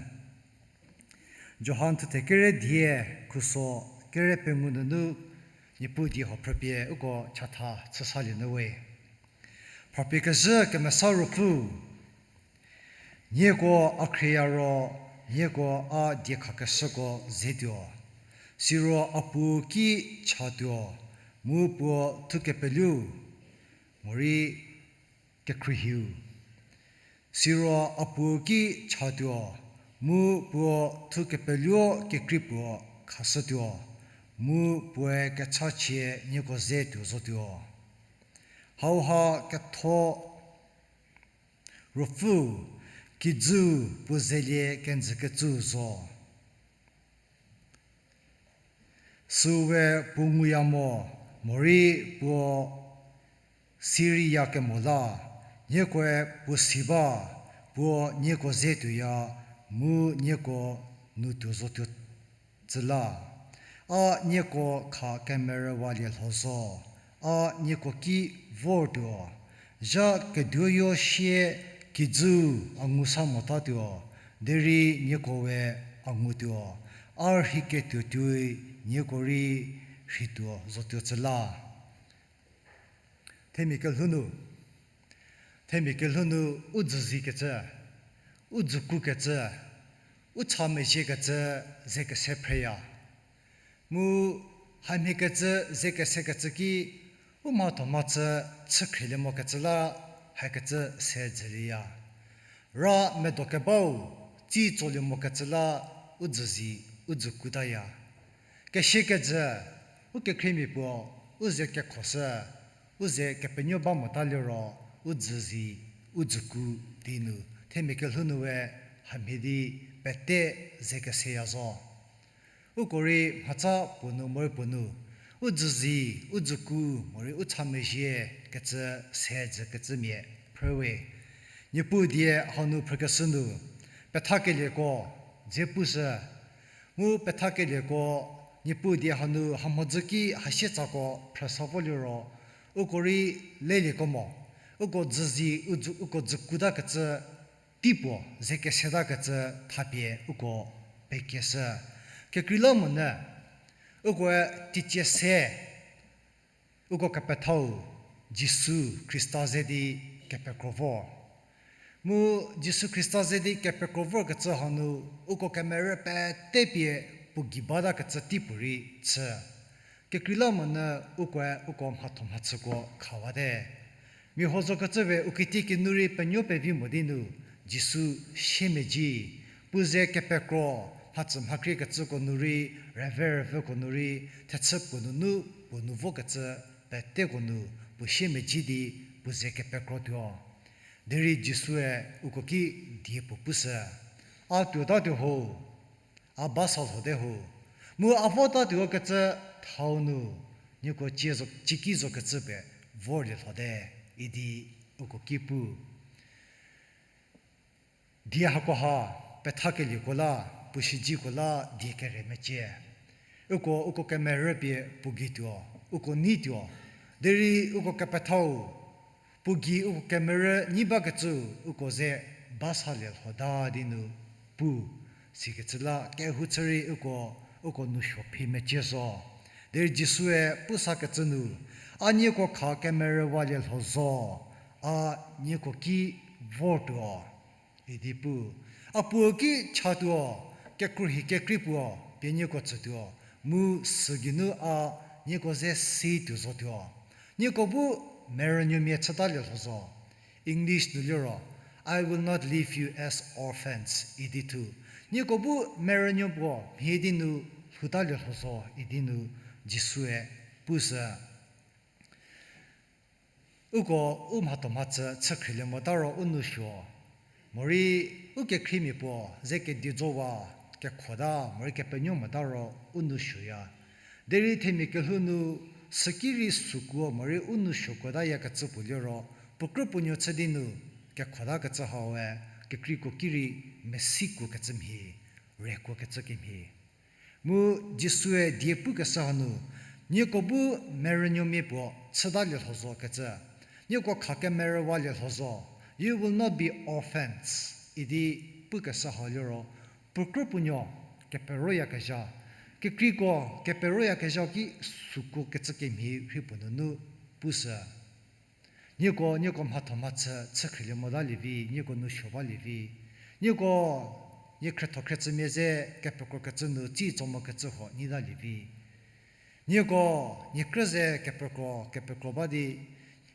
Johan thuthe kere die, khuso kere pengou nunu Niepuu die huo phrüpie uko chatha chüsalie nyü we. Phrapie kezhü kemesa Ruopfü, nieko a khrieya ro, nieko a diekhakeshüko zetuo. Siro a Puo ki chatuo, mu puo thukepelu, morei kekhruohiu. Siro a Puo ki chatuo, mu puo thukepeluo kekrei puo khashütuo, mu puoe kechachie nieko ze tuo zotuo. Hauha ketho Ruopfü, kijü puo zelie kenjükecü zo. Süu we puo nguya mo, morei puo siriyakemo la, Niekoe puo si ba, puo nieko ze tuoya, mu nieko nu tuo zotuo tsü la. A nieko kha kemerüwalie lho zo, a nieko ki vortuo. Zha keduoyo sie kijü a ngu sa motatuo, derei nieko we a ngutuo. A rhei ketuo tuoi nieko rei rhei tuo zotuo tsü la. Themia kelhou nu, themia kelhou nu u dzüzikecü, u dzükukecü, u cha mezhiekecü ze kese phreya. Mu hamhiekecü ze kesekecü ki, u mhatho mhachü chü khrielie mokecü la, hakecü se dzülieya. Ra medo kebau, tsi tsolie mokecü la, u dzüzi, u dzükutaya. Kesiekejü, u kekhriemia puo, u ze kekhoshü, u ze kepenuo ba mota liro, u dzüzi, u dzüku di nu, themia kelhou nu we hamhie di pete ze keseya zo. Uko rei mhatsa puo nu morei puo nu, u dzüzi, u dzüku, morei u cha mezhie kecü se dzükecümia phrüwe. Niepuu die hanu phrükeshü nu, pethakelieko dze pushü, mu pethakelieko Niepuu die hanu hamhodzü ki hasietsako phrüsa vo liro, uko rei lelieko mo, uko dzüzi, u dzü-, uko dzükutakecü teipuo, ze kesetakecü thapie uko pekieshü. Kekreilamonyü, ukoe teicie se, uko kepethau Jisu Khrista ze di kepekro vor. Mu Jisu Khrista ze di kepekro vorkecü hanu, uko kemerü pete pie puo gei batakecü teipuorei chü. Kekreilamonyü ukoe uko mhatho mhachüko khawate. Mia huo zokecü we u kitiekinu rei penuo pevi mo di nu, Jisu siemedzi, puo ze kepekro, mhacü mhakriekecüko nu rei, rüve rüvüko nu rei, thechü puo nunu, puo nu vokecü peteko nu, puo siemedzi di, puo ze kepekrotuo. Derei Jisue uko ki die puo pushü, a tuotatuo ho, a ba sa lhote ho, mu a votatuo kecü thau nu, nieko cie zo, cieki zokecü pie vorlie lhote, idi uko ki pu. Die hakoha, pethakelieko la, puo siedziko la, die kere mecie. Uko, uko kemerü pie puo geituo, uko neituo. Derei uko kepethau, puo gei uko kemerü nei bakecü, uko ze ba salie lhota di nu pu, sikecü la kehou chü rei uko, uko nousuo phi mecie zo. Derei Jisue pusakecü nu, a nieko kha kemerüwalie lho zo, a nieko ki vortuo, idi pu. A puo ki chatuo, kekruohi kekrei puo pie nieko tsütuo, mu sügeinu a nieko ze si tuo zotuo. Nieko bu merünuomia chütalie lho zo. English nu liro, I will not leave you as orphans, idi thu. Nieko bu merünuo puo mhie di nu lhoutalie lho zo, idi nu Jisue pushü. Uko u mhatho mhachü chü khrielie mota ro u nousuo, morei u kekhriemia puo ze kedizowa kekhota morei kepenuo mota ro u nousuoya. Derei themia kelhou nu süki rei sükuo morei u nousuo kuotayakecü puo liro, puo krü puo nuo chü di nu kekhotakecü haue, kekreiko ki rei mesikuokecü mhie, rekuokecü kemhie. Mu Jisue die pukeshü hanu, nieko bu merünuomia puo chütalie lho zo kecü, nieko kha kemerüwalie lho zo, you will not be orphans, idi pukeshü ha liro, puo krü puo nuo keperoyakezha, kekreiko keperoyakezha ki sükuokecü kemhie rhei puo nunu pushü. Nieko, nieko mhatho mhachü chü khrielie motalie vi, nieko nousuo balie vi. Nieko, nie khrietho khriecümia ze kepekrokecü nu tsi tso mokecü huo nyi talie vi. Nieko, nie krü ze kepekro, kepekro ba di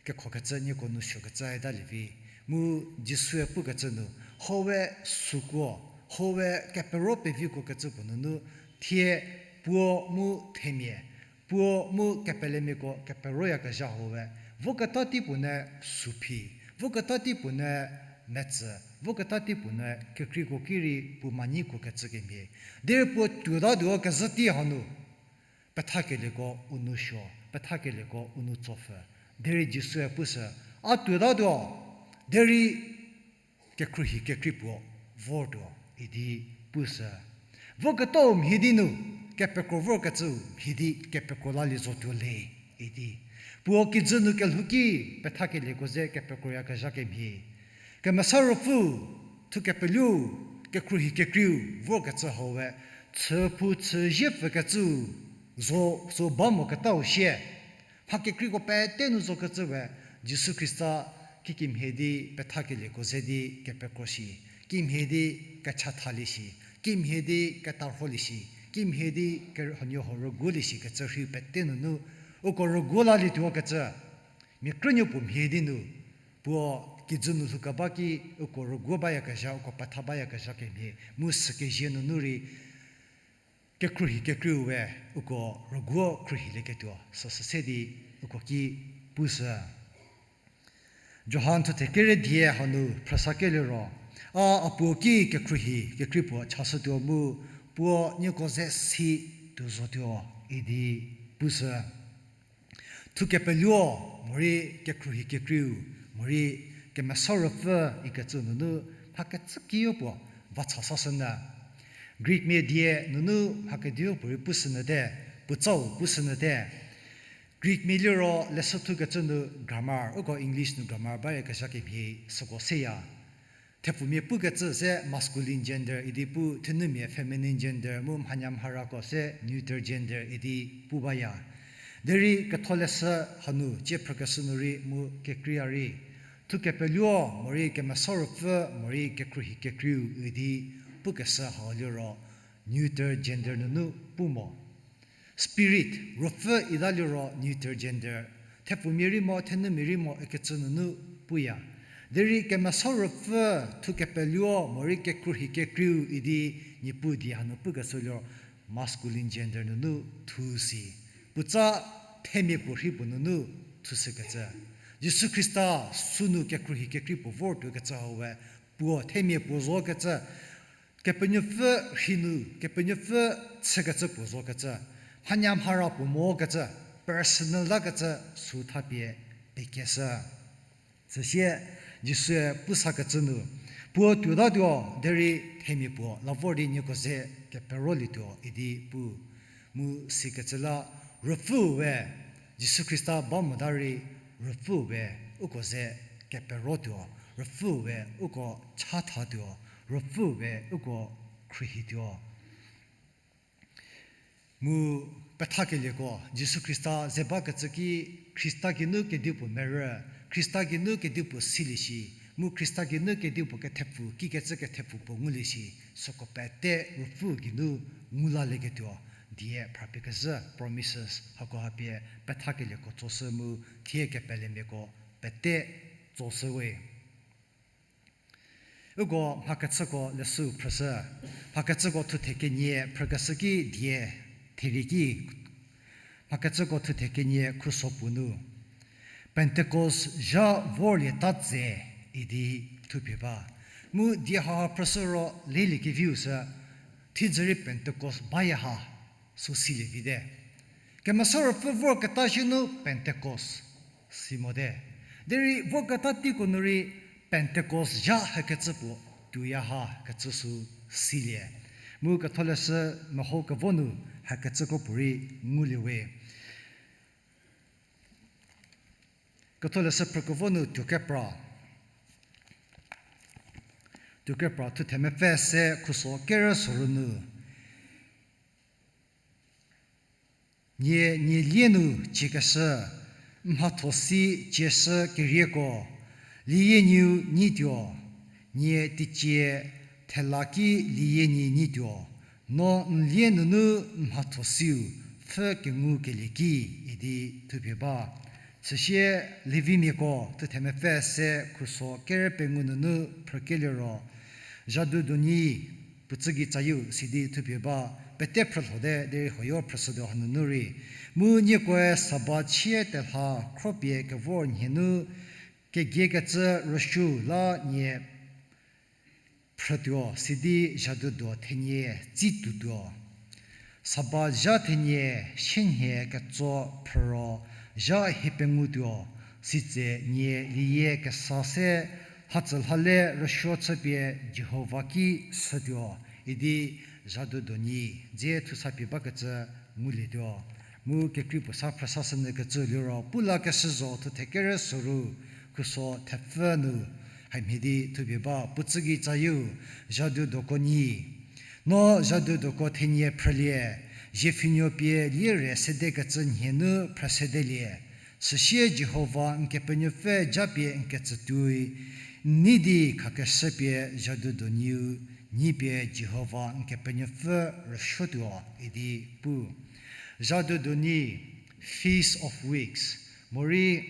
kekhokecü nieko nousuokecü talie vi. Mu Jisue pukecü nu, howe sükuo, howe kepero pevikuokecü puo nunu, thie puo mu themia, puo mu kepelemiako keperoyakezha howe, voketa tei puo nu sü phi, voketa tei puo nu metsü, voketa tei puo nu kekreiko ki rei puo manyikuokecü kemhie. Derei puo tuotatuo kezhü tei hanu, pethakelieko u nousuo, pethakelieko u nou tsopfü. Derei Jisue pushü, a tuotatuo, Derei kekhruohi kekrei puo vortuo idi pushü. Voketau mhie di nu, kepekro vorkecüu mhie di kepekro lalie zotuo le idi. Puo kijü nu kelhou ki pethakelieko ze kepekroyakezha kemhie. Kemesa Ruopfü, thu kepeluo, kekhruohi kekreiu vorkecü hau we, chüphou chüzie pfükecüu zo, zo ba moketau sie. Mha kekreiko pete nu zokecü we, Jisu Khrista kikemhie di pethakelieko ze di kepekro shi, kimhie di kechathalie shi, kimhie di ketarholie shi, kimhie di ke-, huoniehuo rüguolie shi kecü rhei pete nunu, uko rüguo lalietuo kecü, mia krünuo puo mhie di nu, puo kijü nu lhoukeba ki uko rüguo bayakezha, uko petha bayakezha kemhie, mu sükezie nunu rei, kekhruohi kekreiu we uko rüguo khruohilieketuo süsü se di uko ki pushü. Johan thuthe kere die hanu phrüsakelie ro, a, a puo ki kekhruohi kekrei puo chashütuo mu, puo nieko ze si tuo zotuo idi pushü. Thu kepeluo, morei kekhruohi kekreiu, morei Kemesa Ruopfü ikecü nunu mha kecü kiyo puo va cha sashünyü. Greek mia die nunu mha kediu puorei pushünyüte, puotsau pushünyüte. Greek mia liro leshü thukecü nu grammar, uko English nu grammar bayakezha kemhie süko seya. Thepfumia pukecü se masculine gender idi pu, thenumia feminine gender, mu mhanyamharako se neuter gender idi pu baya. Derei ketholeshü hanu cie phrükeshü nu rei mu kekreiya rei, thu kepeluo, morei Kemesa Ruopfü, morei kekhruohi kekreiu idi pukeshü hau liro neuter gender nunu pu mo. Spirit, Ruopfü ita liro neuter gender, thepfumia rei mo, thenumia rei mo ikecü nunu puya. Derei Kemesa Ruopfü, thu kepeluo, morei kekhruohi kekreiu idi Niepuu die hanu pukeshü liro masculine gender nunu thu si. Puotsa themia puo rhei puo nunu thushükecü. Jisu Khrista sünu kekhruohi kekrei puo vortuokecü hau we, puo themia puo zokecü, Kepenuopfü rhei nu, Kepenuopfü chükecü puo zokecü, mhanyamhara puo mokecü, personal lakecü sü thapie pekeshü. Süsie Jisue pusakecü nu, puo tuotatuo derei themia puo la vor di nieko ze keperolietuo idi pu. Mu sikecü la Ruopfüu we, Jisu Khrista ba mota rei Ruopfüu we uko ze keperotuo, Ruopfüu we uko chathatuo, Ruopfüu we uko khruohituo. Mu pethakelieko, Jisu Khrista ze bakecü ki, Khrista geinu kedipuo merü, Khrista geinu kedipuo silie shi, mu Khrista geinu kedipuo kethepfu, kikecü kethepfu puo ngulie shi, süko pete Ruopfü geinu ngulalieketuo, die phrapie kezhü promises hako hapie pethakelieko tsoshü mu thie kepelemiako pete tsoshüwe. Uko mhakechüko leshü phrüshü, mhakechüko thuthe kenie phrükeshü ki die therie ki, mhakechüko thuthe kenie khuso puo nu, Pentecost zha vorlieta tse idi thupie ba. Mu die haha phrüshü ro lelie keviu sü, thiedzü rei Pentecost baya ha, sü silie vite. Kemesa Ruopfü vorketa zhie nu Pentecost si mote. Derei vorketa teiko nu rei Pentecost zha hakecü puo tuoya ha kecü sü silie. Mu ketholeshü meho kevo nu hakecü kropuorei nguliewe. Ketholeshü phrükevo nu tuokepra, tuokepra thuthe mepfü se khuso kerü soru nu, nie, nie lie nu ciekeshü, mhatho si cieshü kerieko, lieyie nieu nyituo, nie teicie thela ki lieyie nie nyituo, no n lie nunu mhatho siu pfhü kengukelie ki idi thupie ba. Süsie Levimiako thuthe mepfü se khuso kerü pengou nunu phrükelie ro, zhadu donyi puotsü gei tsayieu sidi thupie ba, pete phrülhote derei huoyo phrüshütuo hanunu rei. Mu niekoe Sabat chie telha khropie kevor nhie nu kegiekecü rüsuo la nie phrütuo sidi zhadu do thenie tsi tuotuo. Sabat zha thenie sienhie ketso phrü ro zha hie pengutuo, sitse nie lieyie kesa se Hatsü lhale rüsuo chüpie Jihova ki shütuo, idi Zhadu Donyi dze thusapie bakecü ngulietuo. Mu kekrei puo sa phrüsashünyükecü liro, Pulakeshü Zo thuthe kere soru, khuso thepfü nu, hamhie di thupie ba, puo tsügei tsayieu, Zhadu Doko nyi. No Zhadu Doko thenie phrülie, ziephinuo pie lie re sedekecü nhie nu phrüsedelie. Süsie Jihova n Kepenuopfü japie n ketsütuoi, n nei di khakeshü pie Zhadu Donyiu nyipie Jihova n Kepenuopfü rüsuotuo idi pu. Zhadu Donyi, Feast of Weeks, morei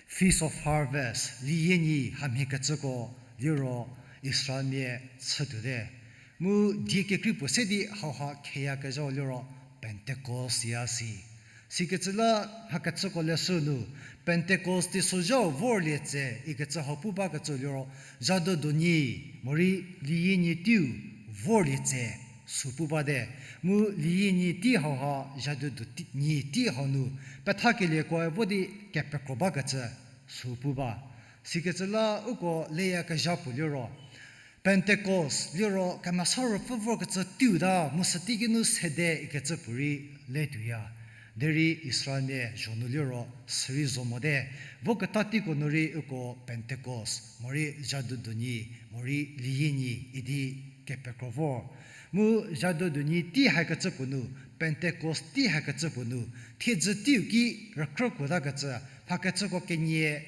Feast of Harvest, Liyie nyi hamhiekecüko liro Israelmia chütuote. Mu die kekrei puo se di hauha kheyakezhau liro Pentecost ya si. Sikecü la mhakechüko leshü nu, Pentecost teisozhau vorlie tse ikecü hau pu bakecü liro, Zhadu Donyi, morei Liyie nyi teiu vorlie tse sü pu bate. Mu Liyie nyi tei hauha Zhadu Donyi tei hau nu pethakelieko vo di kepekro bakecü sü pu ba. Sikecü la uko leyakezha puo liro, Pentecost liro Kemesa Ruopfü vorkecü teiu ta mu süteiki nu sede ikecü puorei letuoya. Derei Israelmia zho nu liro sürei zo mote, voketa teiko nu rei uko Pentecost, morei Zhadu Donyi, morei Liyie nyi idi kepekro vor. Mu Zhadu Donyi tei hakecü puo nu, Pentecost tei hakecü puo nu, thiedzü teiu ki rükrükuotakecü, mhakechüko kenie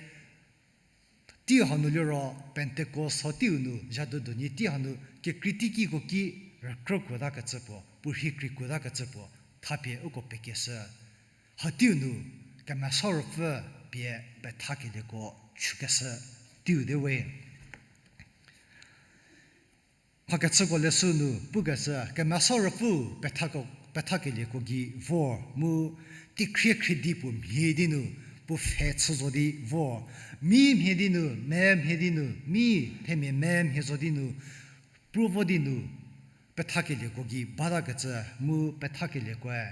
tei hanu liro Pentecost ho teiu nu, Zhadu Donyi tei hanu kekrei teikiko ki rükrükuotakecü puo, puo rhi kreikuotakecü puo, thapie uko pekeshü. Ha teiu nu, Kemesa Ruopfü pie pethakelieko chükeshü teiu te we. Mhakechüko leshü nu pukeshü, Kemesa Ruopfü pethako, pethakelieko gei vor mu teikhrie khriedi puo mhie di nu, puo pfhe chü zo di vor. Mi mhie di nu, me mhie di nu, mi themia me mhie zo di nu, pruvo di nu, pethakelieko gei batakecü mu pethakeliekoe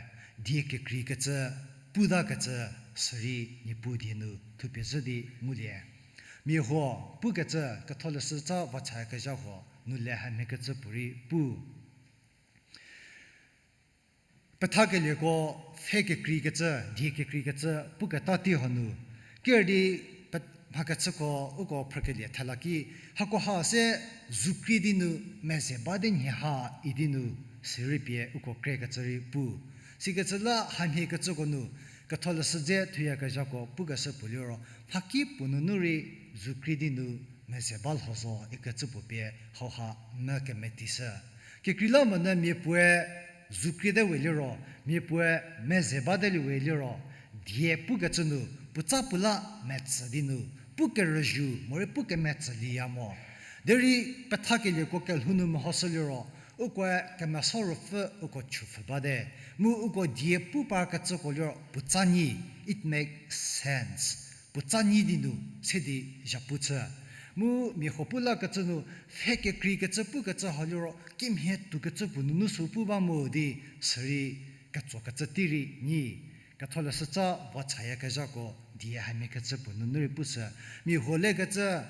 die kekreikecü, putakecü, sürei Niepuu die nu thupie zhü di ngulie. Mia huo pukecü ketholeshütsa vacha kezha huo nu le hamhiekecü puorei pu. Pethakelieko pfhe kekreikecü, die kekreikecü puketa tei hanu, ker di pe-, mhakechüko uko phrükelie thela ki, hakoha se zukrie di nu meze bate nhie ha idi nu sirei pie uko krekecü rei pu. Sikecü la hamhiekecüko nu, ketholeshü dze thuyakezhako pukeshü puo liro, mhaki puo nunu rei zukrie di nu meze ba lho zo ikecü puo pie hauha mü kemetishü. Kekreilamonyü mia puoe zukriete we liro, mia puoe meze bate we liro, die pukecü nu, puotsa puo la metsü di nu, pu kerüzhü, morei pu kemetsülieya mo. Derei pethakelieko kelhou nu mehoshü liro, ukoe Kemesa Ruopfü uko chüpfü bate. Mu uko die pu parkecüko liro puotsa nyi, it makes sense. Puotsa nyi di nu se di zhapu chü. Mu mia huo pu lakecü nu, pfhe kekreikecü pukecü ha liro, kimhie toukecü puo nunu sü pu ba mo di, sürei ketsokecü tei rei nyi. Ketholeshütsa vachayakezhako die hamhiekecü puo nunu rei pushü. Mia huo lekecü,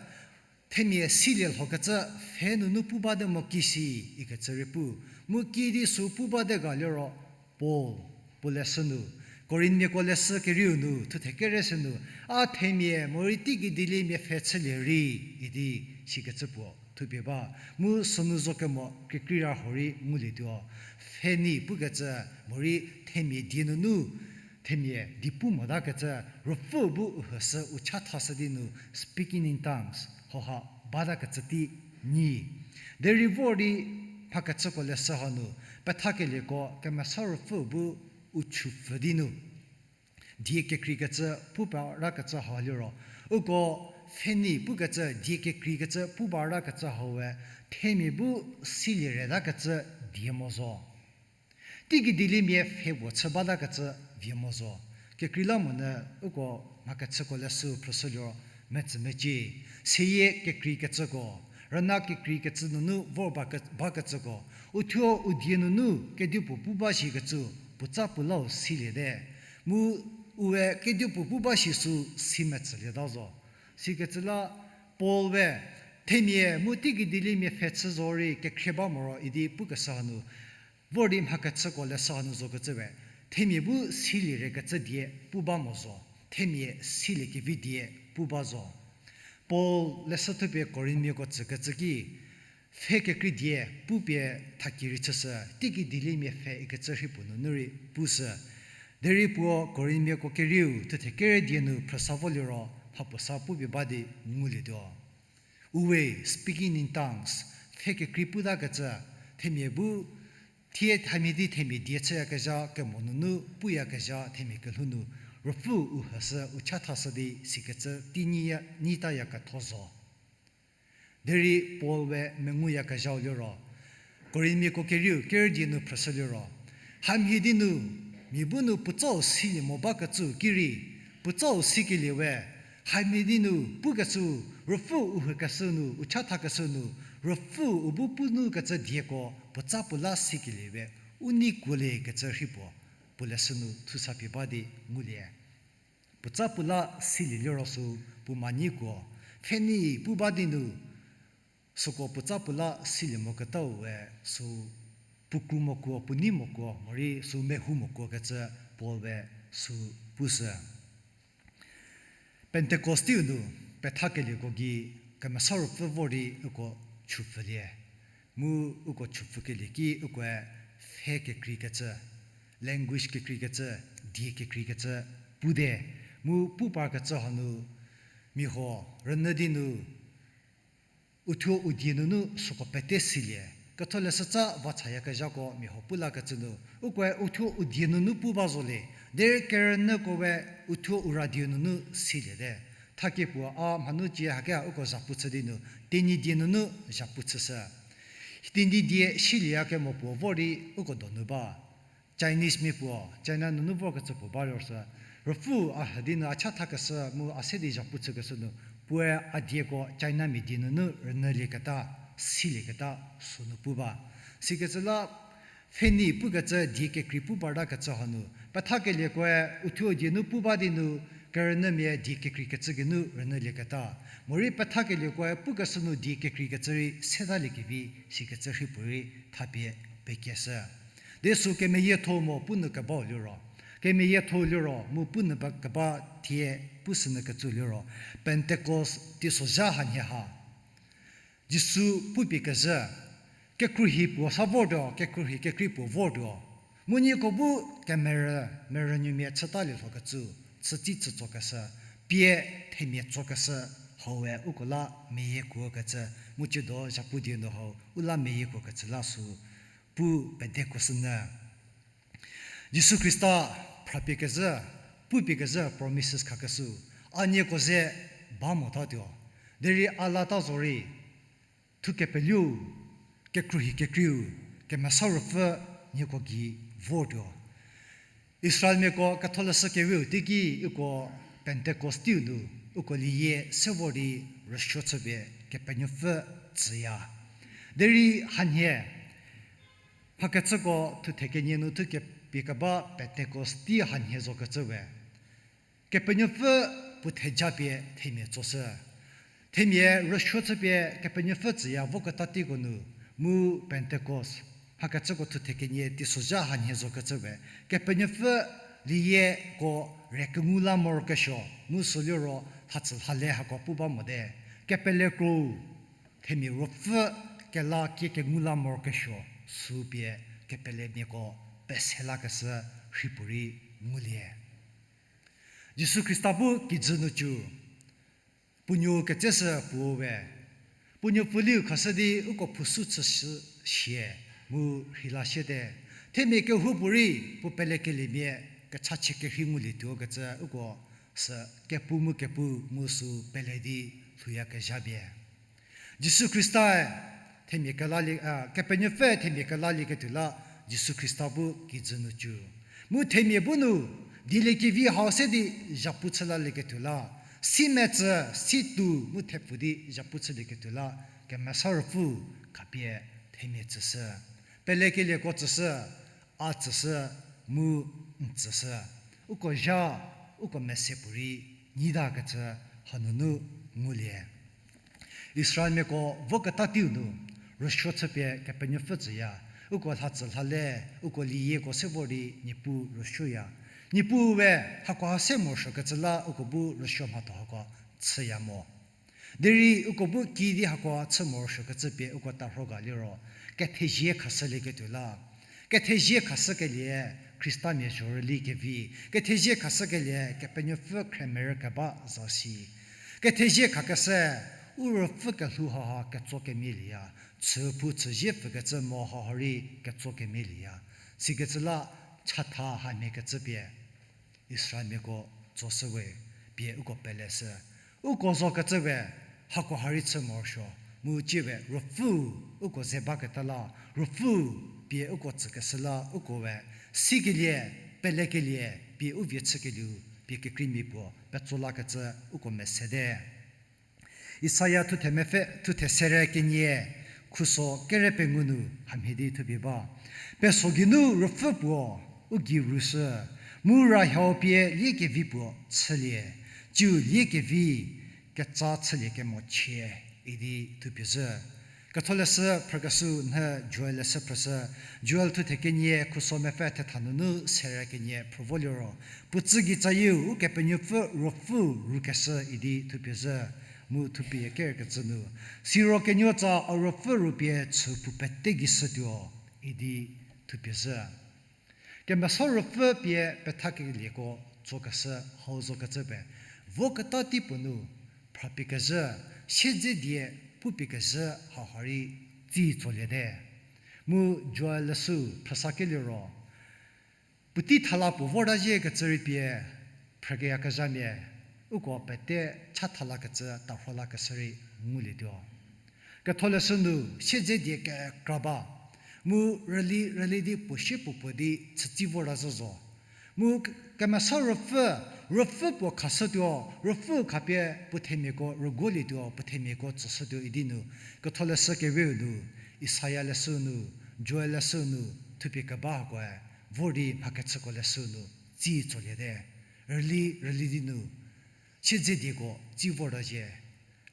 themia silie lhokecü pfhe nunu pu bate mo kisi ikecü rei pu. Mu kiüdi sü pu bate ga liro Paul, puo leshü nu, Korinthmiako leshü kerieu nu, thuthe kere se nu, a themia morei teigei dieliemia pfhe chülie rei idi sikecü puo thupie ba. Mu sünu zo kemo kekreira huorei ngulietuo. Pfhe nyi pukecü morei themia die nunu, themia di pu motakecü, Ruopfü bu u hüshü u cha thashü di nu speaking in tongues hauha batakecü tei nyi. Derei vor di mhakechüko leshü hanu, pethakelieko Kemesa Ruopfü bu u chüpfü di nu die kekreikecü pu parakecü ha liro, uko pfhe nyi pukecü die kekreikecü pu parakecü hawe, themia bu silie retakecü die mo zo. Teigei dieliemia pfhe puo chü batakecü vie mo zo. Kekreilamonyü uko mhakechüko leshü phrüshü liro metsü mecie, seyie kekreikecüko, rüna kekreikecü nunu vor bake-, bakecüko, uthuo u die nunu kedipuo pu ba shikecü puotsa puo lau siliete. Mu ue kedipuo pu ba shi sü si metsülieta zo. Sikecü la Paul we, themia mu teiki dieliemia pfhe chü zorei kekhrie ba moro idi pukeshü hanu, vor di mhakechüko leshü hanu zokecü we, themia bu silie rekecü die pu ba mo zo, themia siliekevi die pu ba zo. Paul leshü thupie Korinthmiako tsükecü ki, pfhe kekrei die pupie thaki rei chüshü, teiki dieliemia pfhe ikecü rhei puo nunu rei pushü. Derei puo Korinthmiako kerieu thuthe kere die nu phrüsa vo liro, mhapuo sa pupie ba di ngulietuo. Uwe speaking in tongues, pfhe kekrei putakecü, themia bu, thie hamhie di themia die chüyakezha kemo nunu puyakezha themia kelhou nu, Ruopfü u hüshü u chathashü di sikecü tei nyi ya, nyi tayaketho zo. Derei Paul we menguyakezhau liro, Korinthmiako kerieu kere die nu phrüshü liro, hamhie di nu, mia bu nu puotsau silie mo bakecü ki rei, puotsau sikelie we, hamhie di nu pukecü, Ruopfü u hükeshü nu, u chathakeshü nu, Ruopfü u bu pu nu kecü dieko puotsa puo la sikelie we, u nei kuolie kecü rhei puo, puo leshü nu thusa pie ba di ngulie. Puotsa puo la silie liro sü puo ma nyi kuo, pfhenei pu ba di nu, süko puotsa puo la silie moketau we sü puo kru mokuo, puo nei mokuo, morei sü mehou mokuo kecü Paul we sü pushü. Pentecost teiu nu pethakelieko gei Kemesa Ruopfü vor di uko chüpfülie. Mu uko chüpfükelie ki ukoe pfhe kekreikecü, language kekreikecü, die kekreikecü pude. Mu pu parkecü hanu mia huo rünyü di nu uthuo u die nunu süko pete silie. Ketholeshü tsa va chayakezhako mia huo pu lakecü nu, ukoe uthuo u die nunu pu ba zolie, derei kerünyüko we uthuo u radio nunu siliete. Thakie puo a mhanu cie hake a uko zhapu chü di nu, Tenyidie nunu zhapu chüshü. Tenyidie silieyakemo puo vor di uko donu ba. Chinese mia puo, China nunu vorkecü puo ba ro sü, Ruopfü a hü di nu a chathakeshü mu a se di zhapu chükeshü nu, puoe a dieko China mia die nunu rünyülieketa, silieketa sünu pu ba. Sikecü la, pfhenei pukecü die kekrei pu partakecü hanu, pethakeliekoe uthuo die nu pu ba di nu, kerünyümia die kekreikecü geinu rünyülieketa, morei pethakeliekoe pukeshü nu die kekreikecü rei setaliekevi, sikecü rhei puorei thapie pekieshü. Di sü kemeyietho mo pu nu kebau liro, kemeyietho liro mu pu nu ba keba thie pushünyü kecü liro, Pentecost teisozha hanhie ha Jisu pupie kezhü, kekhruohi puo sa vortuo, kekhruohi kekrei puo vortuo. Mu nieko bu kemerü, merünuomia chütalie lhokecü, chütsi chütsokeshü, pie themia tsokeshü, haue uko la meyiekuokecü, mu ciedo zhapu die nu hau u la meyiekuokecü la sü pu pedekuoshünyü. Jisu Khrista phrapie kezhü, pupie kezhü promises khakeshü, a nieko ze ba motatuo. Derei a lata zorei, thukepeliu, kekhruohi kekreiu, Kemesa Ruopfü nieko gei vortuo. Israelmiako Ketholeshü Kewiu teiki uko Pentecost teiu nu, uko liyie se vor di rüsuo chüpie Kepenuopfü tsüya. Derei hanhie, mhakechüko thuthe kenie nu thukepie keba Pentecost tei hanhie zokecü we, Kepenuopfü puo thejapie themia tsoshü. Themia rüsuo chüpie Kepenuopfü tsüya voketa teiko nu, mu Pentecost, mhakechüko thuthe kenie teisozha hanhie zokecü we, Kepenuopfü liyieko rei kengu la morokesuo, mu süliro lhatsü lhale hako pu ba mote, kepele kro, themia ruopfü kela kie kengu la morokesuo, sü pie kepelemiako pese lakeshü rhei puorei ngulie. Jisu Khrista bu kijü nu cü, puo nuou ketseshü puo we, puo nuou pfuliu khashü di uko phusu chüshü sie, mu rheila siete. Themia kehoupuorei puo pelekeliemia kechachie kerhei ngulietuo kecü uko sü kepu mu kepu ngu sü pele di lhouyakezha pie. Jisu Khrista-e themia kelalie, a, Kepenuopfü themia kelalieketuo la Jisu Khrista bu kijü nu cü. Mu themia bu nu dieliekevi hau se di zhapu chü lalieketuo la, si metsü, si tu mu thepfu di zhapu chülieketuo la, Kemesa Ruopfü khapie themia tsüshü. Pelekelieko tsüshü, a tsüshü, mu n tsüshü. Uko zha, uko mese puorei nyitakecü hanunu ngulie. Israelmiako voketa teiu nu rüsuo chüpie Kepenuopfü tsüya, uko lhatsü lhale, uko liyieko se vor di Niepuu rüsuoya. Niepuue hakoha se morosuokecü la uko bu rüsuo mhatho hako chüya mo. Derei uko bu kiüdi hako chü morosuokecü pie uko tarho ga liro, kethezie khashülieketuo la. Kethezie khashükelie Khristamia zhorüli kevi, kethezie khashükelie Kepenuopfü khremerü keba zasi. Kethezie khakeshü, u ruopfü kelhou haha ketso kemielieya, chüphou chüzie pfükecü mo haha rei ketso kemielieya. Sikecü la chatha hamhiekecü pie Israelmiako tsoshüwe pie uko peleshü. Uko zokecüwe hakoha rei chü morosuo, mu ciewe ruopfü uko ze baketa la, ruopfü pie uko tsükeshü la ukoe sikelie, pelekelie pie u vie chükelieu pie kekreimia puo petso lakecü uko mesete. Isaia thuthe mepfü, thuthe sere kenie, khuso kere pengou nu hamhie di thupie ba. Peso geinu ruopfü puo u gei rushü, mu rahiau pie liekevi puo chülie, ciu liekevi ketsa chülie kemo chie, idi thupie zhü. Ketholeshü phrükeshü nhü Joel leshü phrüshü, Joel thuthe kenie khuso mepfü thetha nunu sere kenie phrü vo liro, puo tsü gei tsayieu Ukepenuopfü ruopfü rukeshü idi thupie zhü, mu thupie kerükecü nu, siro kenuotsa a ruopfü ru pie chüphou pete gei shütuo, idi thupie zhü. Kemesa ruopfü pie pethakelieko tsokeshü hau zokecü pie, voketa tei puo nu phrapie kezhü, siedze die pupie kezhü haha rei tsi tsoliete. Mu Joel leshü phrüsakelie ro, puotei thala puo vorta ziekecü rei pie phrükeyakezhamia, uko pete chatha lakecü tarho lakeshü rei ngulietuo. Ketholeshü nu siedze die kekra ba, mu rüli rüli di puo sie puo puo di chütsi vorta zhü zo. Mu k-, kemesa ruopfü, ruopfü puo khashütuo, ruopfü khapie puo themiako rüguolietuo, puo themiako tsüshütuo idi nu, Ketholeshü keweu nu, Isaia leshü nu, Joel leshü nu, thupie keba hakoe, vor di mhakechüko leshü nu, tsi tsoliete. Rüli rüli di nu, siedze dieko tsi vorta zhie,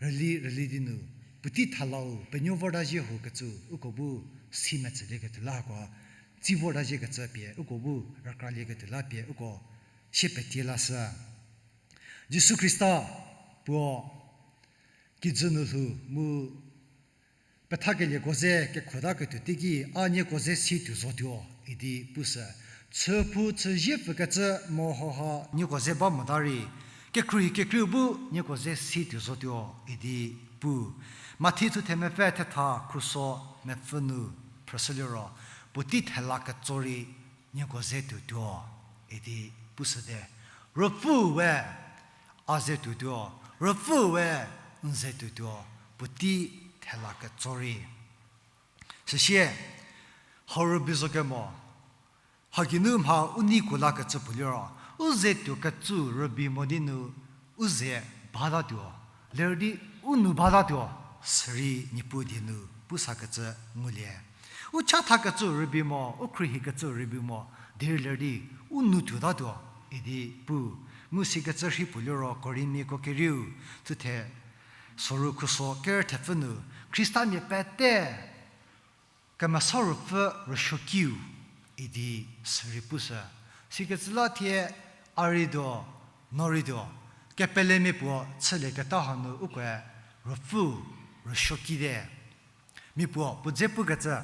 rüli rüli di nu, puotei thalau penuo vorta zhie hukecü uko bu si metsülieketuo la hakoe, tsi vorta ziekecü pie uko bu rükralieketuo la pie uko sie petie lashü. Jisu Khrista puo kijü nu lhou mu pethakelieko ze kekhruotaketuo teiki a nieko ze si tuo zotuo idi pushü. Chüphou chüzie pfükecü mo hauha nieko ze ba mota rei, kekhruohi kekreiu bu nieko ze si tuo zotuo idi pu. Mathi thuthe mepfü thetha khuso mepfü nu phrüshüliro, puotei thela ketso rei nieko ze tuotuo idi pushüte. Ruopfüe a ze tuotuo, ruopfüe n ze tuotuo, puotei thela ketso rei. Süsie, hau rübei zo kemo, hageinu mha u neiko lakecü puo liro, u ze tuokecü rübei mo di nu, u ze batatuo, ler di u nu batatuo, sürei Niepuu die nu pusakecü ngulie. U chathakecü rübei mo, u khruohikecü rübei mo, derei ler di u nu tuotatuo idi pu. Mu sikecü rhei puo liro Korinmiako kerieu, thuthe soru khuso ker thepfü nu, Khristamia pete Kemesa Ruopfü rüsuokiu idi sürei pushü. Sikecü la thie a rei tuo, no rei tuo, kepelemia puo chülieketa hanu ukoe Ruopfü rüsuokite. Mia puo puo dze pukecü,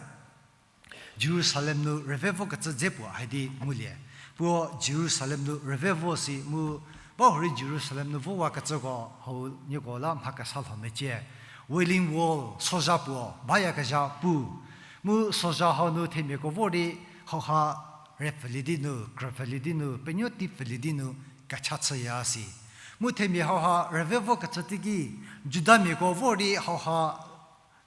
Jerusalem nu rüve vokecü dze puo haidi ngulie. Puo Jerusalem nu rüve vo si mu, bahurei Jerusalem nu vowakecüko hau nieko la mha kesa lho mecie. Wailing Wall, sozha puo bayakezha pu. Mu sozha hau nu themiako vor di hauha rüpfülie di nu, krüpfülie di nu, penuo tei pfülie di nu kecha chüya si. Mu themia hauha rüve vokecü teiki, Judamiako vor di hauha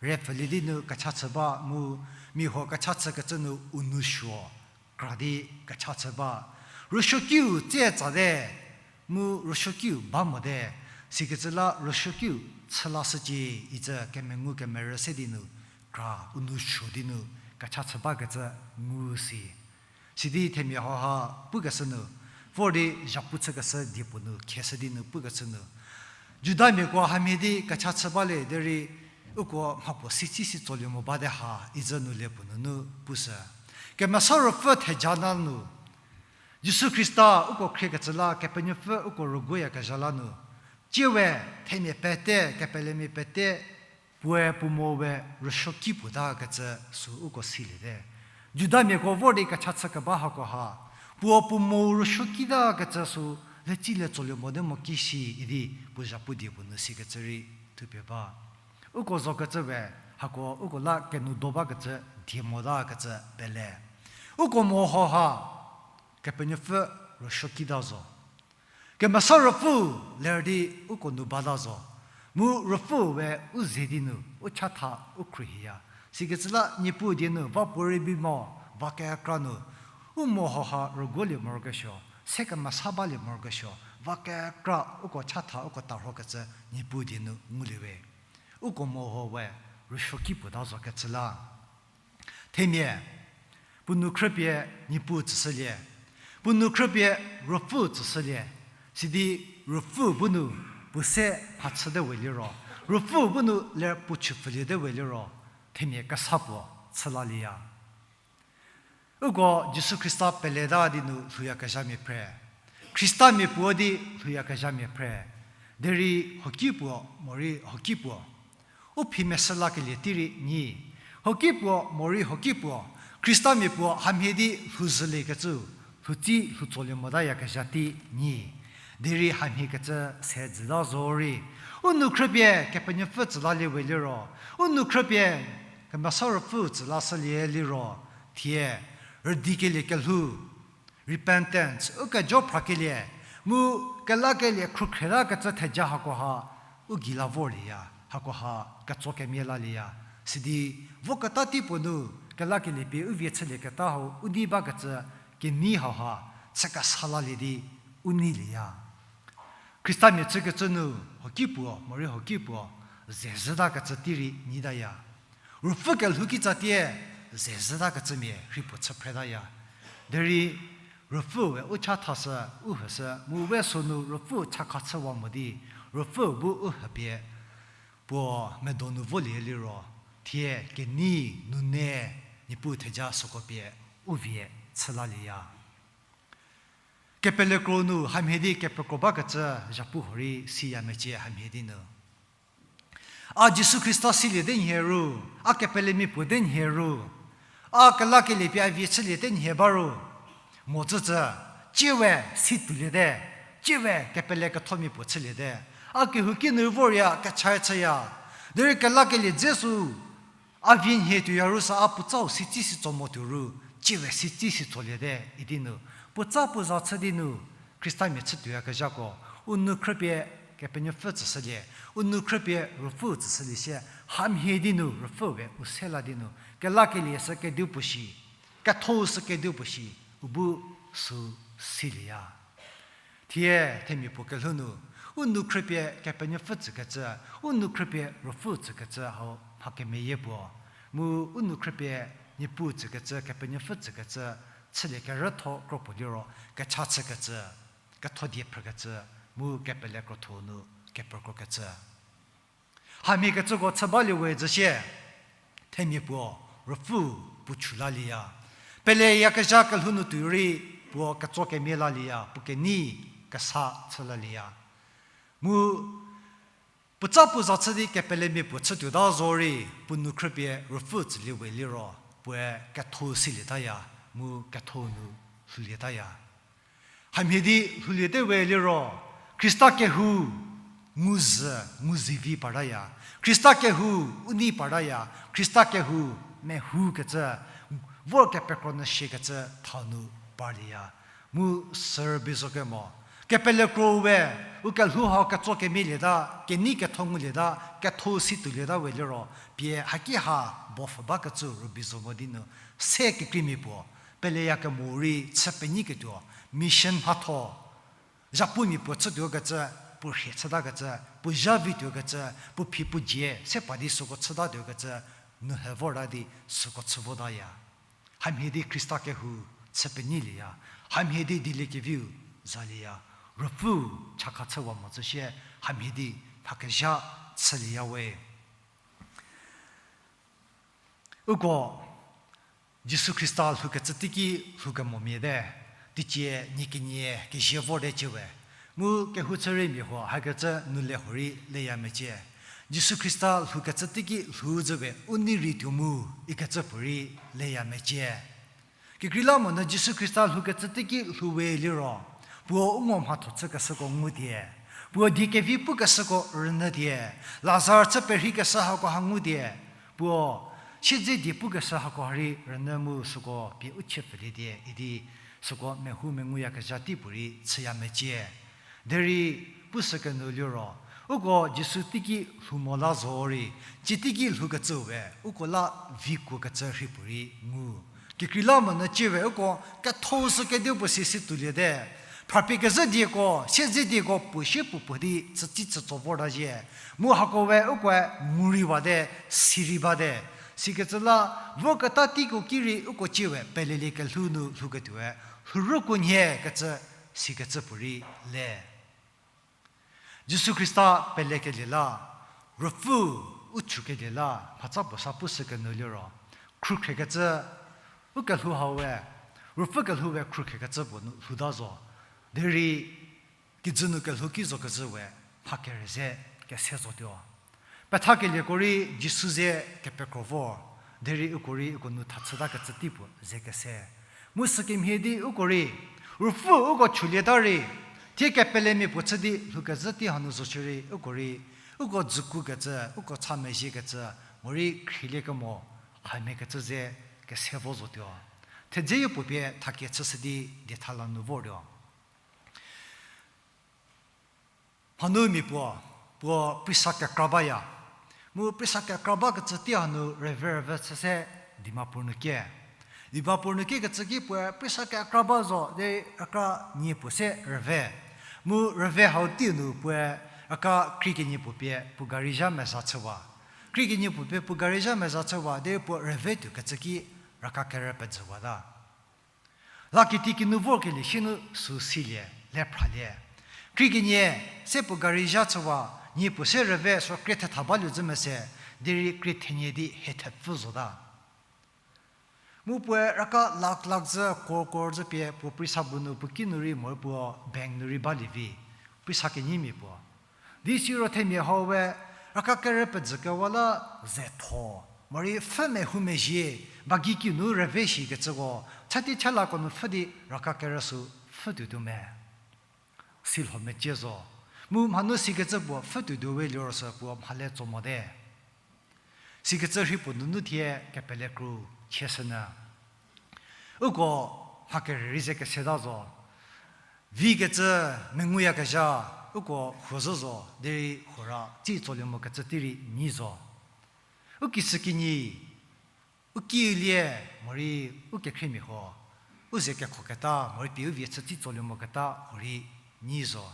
rüpfülie di nu kecha chü ba mu, mia huo kecha chükecü nu u nou suo kra di kecha chü ba. Rüsuokiu tsie tsate, mu rüsuokiu ba mote, sikecü la rüsuokiu chü lashücie icü kemengu kemerü se di nu kra u nou suo di nu kecha chü bakecü ngu si. Sidi themia hauha pukeshü nu, vor di zhapu chükeshü die puo nu kheshü di nu pukeshü nu, Judamiako hamhie di kecha chü bale derei uko mhapuo sitsi si tsolie mo bate ha, izü nu le puo nunu pushü. Kemesa Ruopfü theja la nu, Jisu Khrista uko khriekecü la, Kepenuopfü uko rüguoyakezha la nu, tsie we themia pete, kepelemia pete, puoe puo mo we rüsuoki puo takecü sü uko siliete. Judamiako vor di kecha chü keba hakoha, puo puo mo rüsuoki takecü sü, letsile tsolie mote mo ki shi idi puo zhapu die puo nu sikecü rei thupie ba. Uko zokecü we, hako uko la kenu do bakecü die motakecü pele. Uko mehoha, Kepenuopfü rüsuoki ta zo. Kemesa Ruopfü ler di uko nu bata zo. Mu Ruopfü we u ze di nu, u chatha u khruohiya. Sikecü la Niepuu die nu va puo rei bi mo, va kekra nu, u mehoha rüguolie morokesuo, se kemesa balie morokesuo, va kekra uko chatha uko tarhokecü Niepuu die nu ngulie we. Uko meho we rüsuoki puo ta zokecü la. Themia, puo nou khrüpie Niepuu tsüshülie. Puo nou khrüpie Ruopfü tsüshülie. Sidi Ruopfü bu nu puo se mhachüte we liro, Ruopfü bu nu ler puo chüpfüliete we liro, themia kesa puo chü lalieya. Uko Jisu Khrista peleta di nu lhouyakezhamia phre. Khristamia puo di lhouyakezhamia phre. Derei hoki puo, morei hoki puo. U phi mese lakelie tei rei nyi. Hoki puo, morei hoki puo. Khristamia puo hamhie di lhouzhüliekecü, lhoutsi lhoutsolie motayakezha tei nyi. Derei hamhiekecü se jüta zorei, u nou khrüpie Kepenuopfü tsü lalie we liro, u nou khrüpie Kemesa Ruopfü tsü lashülie liro, thie, rüdikelie kelhou, repentance, u kejo phrakelie, mu kelakelie khrükhretakecü theja hakoha, u gei la vorlieya, hakoha ketso kemie lalieya, sidi voketa tei puo nu, kelakelie pie u vie chülieketa hau u nei bakecü kenei hauha, chü kesa lalie di u neilieya. Khristamia chükecü nu, hoki puo, morei hoki puo, ze zhütakecü tei rei nyitaya. Ruopfü kelhou kitsa tie, ze zhütakecümia rhei puo chü phretaya. Derei Ruopfü we u chathashü, u hüshü, mu we sünu Ruopfü chakha chüwa mo di, Ruopfü bu u hüpie, puo medo nu volie liro, thie kenei nune Niepuu theja süko pie u vie chü lalieya. Kepele kro nu hamhie di kepekro bakecü zhapu huorei siya mecie hamhie di nu. A Jisu Khrista siliete nhie ru, a kepelemia puote nhie ru, a kelakelie pie a vie chüliete nhie ba ru, mocücü, tsiewe si touliete, tsiewe kepele kethomia puo chüliete, a kehouki nu vorya kecha chüya, derei kelakelie dze sü, a vie nhie tuoya ru sü a puotsau sitsi si tso mo tuo ru, tsiewe sitsi si tsoliete idi nu, puotsa puo za chü di nu, Khristamia chü tuoyakezhako, u nou khrüpie Kepenuopfü tsüshülie, u nou khrüpie Ruopfü tsüshülie sie, hamhie di nu Ruopfü we u se la di nu, kelakelie sü kediu puo shi, ketho sü kediu puo shi, u bu sü silieya. Thie themia puo kelhou nu, u nou khrüpie Kepenuopfü tsükecü, u nou khrüpie Ruopfü tsükecü hau mha kemeyie puo. Mu u nou khrüpie Niepuu tsükecü, Kepenuopfü tsükecü, chülie kerütho kro puo liro, kecha chükecü, ketho die phrükecü, mu kepele krotho nu kepekrokecü. Hamhiekecüko chü balie we zhü sie, themia puo, Ruopfü puo chü lalieya. Peleyakezha kelhou nu tuo rei, puo ketso kemie lalieya, puo kenei kesa chü lalieya. Mu, puotsa puo za chü di kepelemia puo chü tuota zorei, puo nou khrüpie Ruopfü tsülie we liro, puoe ketho silietaya, mu ketho nu lhoulietaya. Hamhie di lhouliete we liro, Khrista kehou, nguzü, nguzivi partaya. Khrista kehou, u nei partaya. Khrista kehou, mehoukecü, vor kepekro nyü shiekecü thau nu parlieya. Mu sü rübei zo kemo, kepele kro we, u kelhou hau ketso kemialieta, kenei ketho ngulieta, ketho si toulieta we liro, pie haki ha bopfhü bakecü rübei zo mo di nu, se kekreimia puo, peleya kemo rei chü penyi ketuo, mission mhatho, zhapumia puo chütuokecü, puo rhie chütakecü, puo zha vituokecü, puo phi puo dzie se pa di süko chütatuokecü, nu he vorta di süko chü votaya. Hamhie di Khrista kehou chü penyilieya, hamhie di dieliekeviu zalieya, Ruopfü chakha chüwa mo tsü sie, hamhie di mhakezha chülieya we. Uko Jisu Khrista lhoukecü teiki lhoukemomia te, teicie nie kenie kezie vorte ciewe. Mu kehou chüreimia huo hakecü nu le huorei leya mecie. Jisu Khrista lhoukecü teiki lhou zhüwe u nei rei tuo mu ikecü puorei leya mecie. Kekreilamonyü Jisu Khrista lhoukecü teiki lhouwe liro, puo u ngo mhatho chükeshüko ngutie, puo die kevi pukeshüko rünyütie, Lazar chü perheikeshü hako ha ngutie, puo siedze die pukeshü hako ha rei rünyü mu süko pie u chie pfülietie idi süko mehou menguyakezha tei puorei chüya mecie. Derei pushükenu liro, uko Jisu teiki lhou mo la zorei, tsie teiki lhoukecüwe uko la vi kuokecü rhei puorei ngu. Kekreilamonyü ciewe uko ketho sü kedipuo si si tuoliete. Phrapie kezhü dieko, siedze dieko puo sie puo puo di chütsi chütso vorta zhie. Mu hako we ukoe ngu rei wate, si rei bate. Sikecü la, voketa teiko ki rei uko ciewe pelelie kelhou nu lhouketuoe, lhourükuo nhie kecü, sikecü puorei le. Jisu Khrista pelekelie la, Ruopfü u chükelie la, mhatsa puo sa pushükenu liro, khrukhrekecü, u kelhou hau we, Ruopfü kelhou we khrukhrekecü puo nu lhouta zo. Derei kijü nu kelhou ki zokecü we, mha kerüze kese zotuo. Pethakelieko rei Jisu ze kepekro vor, derei uko rei uko nu thachütakecü tei puo ze kese. Mu sükemhie di uko rei, Ruopfü uko chülieta rei, thie kepelemia puo chü di lhoukezhü tei hanu zo shierei uko rei, uko dzükukecü, uko cha mezhiekecü, morei khrieliekemo, haimekecü ze kese vo zotuo. Thedze yopuo pie thakie chüshü di dietha la nu vortuo. Mhanu mia puo, puo prisa kekra baya. Mu prisa kekra bakecü tei hanu rüve rüve chü se Dimapur nu kie. Dimapur nu kiekecü ki puoe prisa kekra ba zo, de raka nie puo se rüve. Mu rüve hau tei nu puoe raka krie kenie puo pie puo gari zha meza chüwa. Krie kenie puo pie puo gari zha meza chüwa, de puo rüve tuokecü ki raka kerü pejüwata. La kiti kinu vorkelie sie nu sü silie, le phralie. Krie kenie se puo gari zha chüwa, nie puo se rüve sü krie thetha balie zhü mese, derei krie thenie di hie thepfü zota. Mu puoe raka lakh lakh zhü, crore crore zhü pie puo prisa bu nu puo kinu rei morei puo bank nu rei balie vi, prisa kenyimia puo. Di siro themia hau we, raka kerü pejükewa la zetho, morei pfhü mehoumezhie, bagi kinu rüve shikecüko, chati chalako nu pfhü di raka kerü sü pfhü tuotuo me. Silho mecie zo. Mu mhanu sikecü puo pfhü tuotuo we liro sü puo mhale tso mote. Sikecü rhei puo nunu thie kepele kru chie shünyü. Uko mha kerü rei ze keseta zo. Vikecü menguyakezha, uko huo zhü zo, derei huo ra tsi tsolie mokecü tei rei nyi zo. U kisükinyi, u kilie, morei u kekhriemia huo, u ze kekhoketa, morei pie u vie chü tsi tsolie moketa, huo rei nyi zo.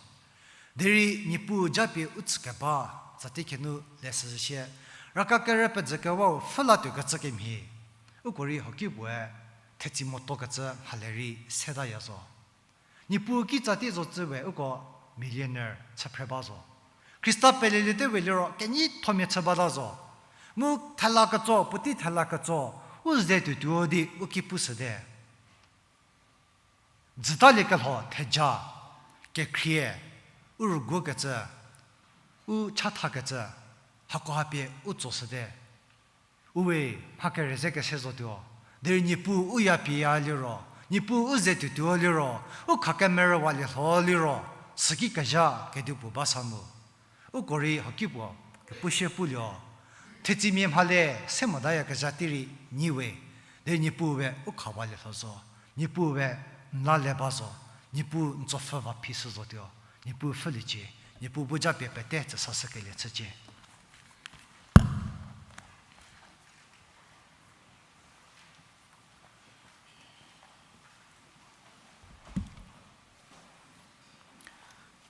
Derei Niepuu japie u tsükeba, tsati khenu leshü zhü shie, raka kerü pejükewau pfhü la tuokecü kemhie, uko rei hoki puoe, thetsi motokecü mhale rei setaya zo. Niepuu kitsa tei zo tsüwe uko millionaire chüphre ba zo. Khrista peleliete we liro kenyithomia chü bata zo. Mu thela ketso, puotei thela ketso, u ze tuotuo di u ki pushüte. Dzütalie kelho theja, kekhrie, u rüguokecü, u chathakecü, hakoha pie u tsoshüte. Uwe, mha kerü ze kese zotuo. Derei Niepuu u ya pie ya liro, Niepuu u ze tuotuo liro, u kha kemerüwalie lho liro, süki kezha kedipuo ba sa mu. Uko rei hoki puo, kepushie pulio. Thetsimia mhale se motayakezha tei rei nyi we, derei Niepuu we u khawalie lho zo, Niepuu we n la le ba zo, Niepuu n tsopfhü va phi shü zotuo, Niepuu pfhüliecie, Niepuu bu japie pete tsüsashükelie chücie.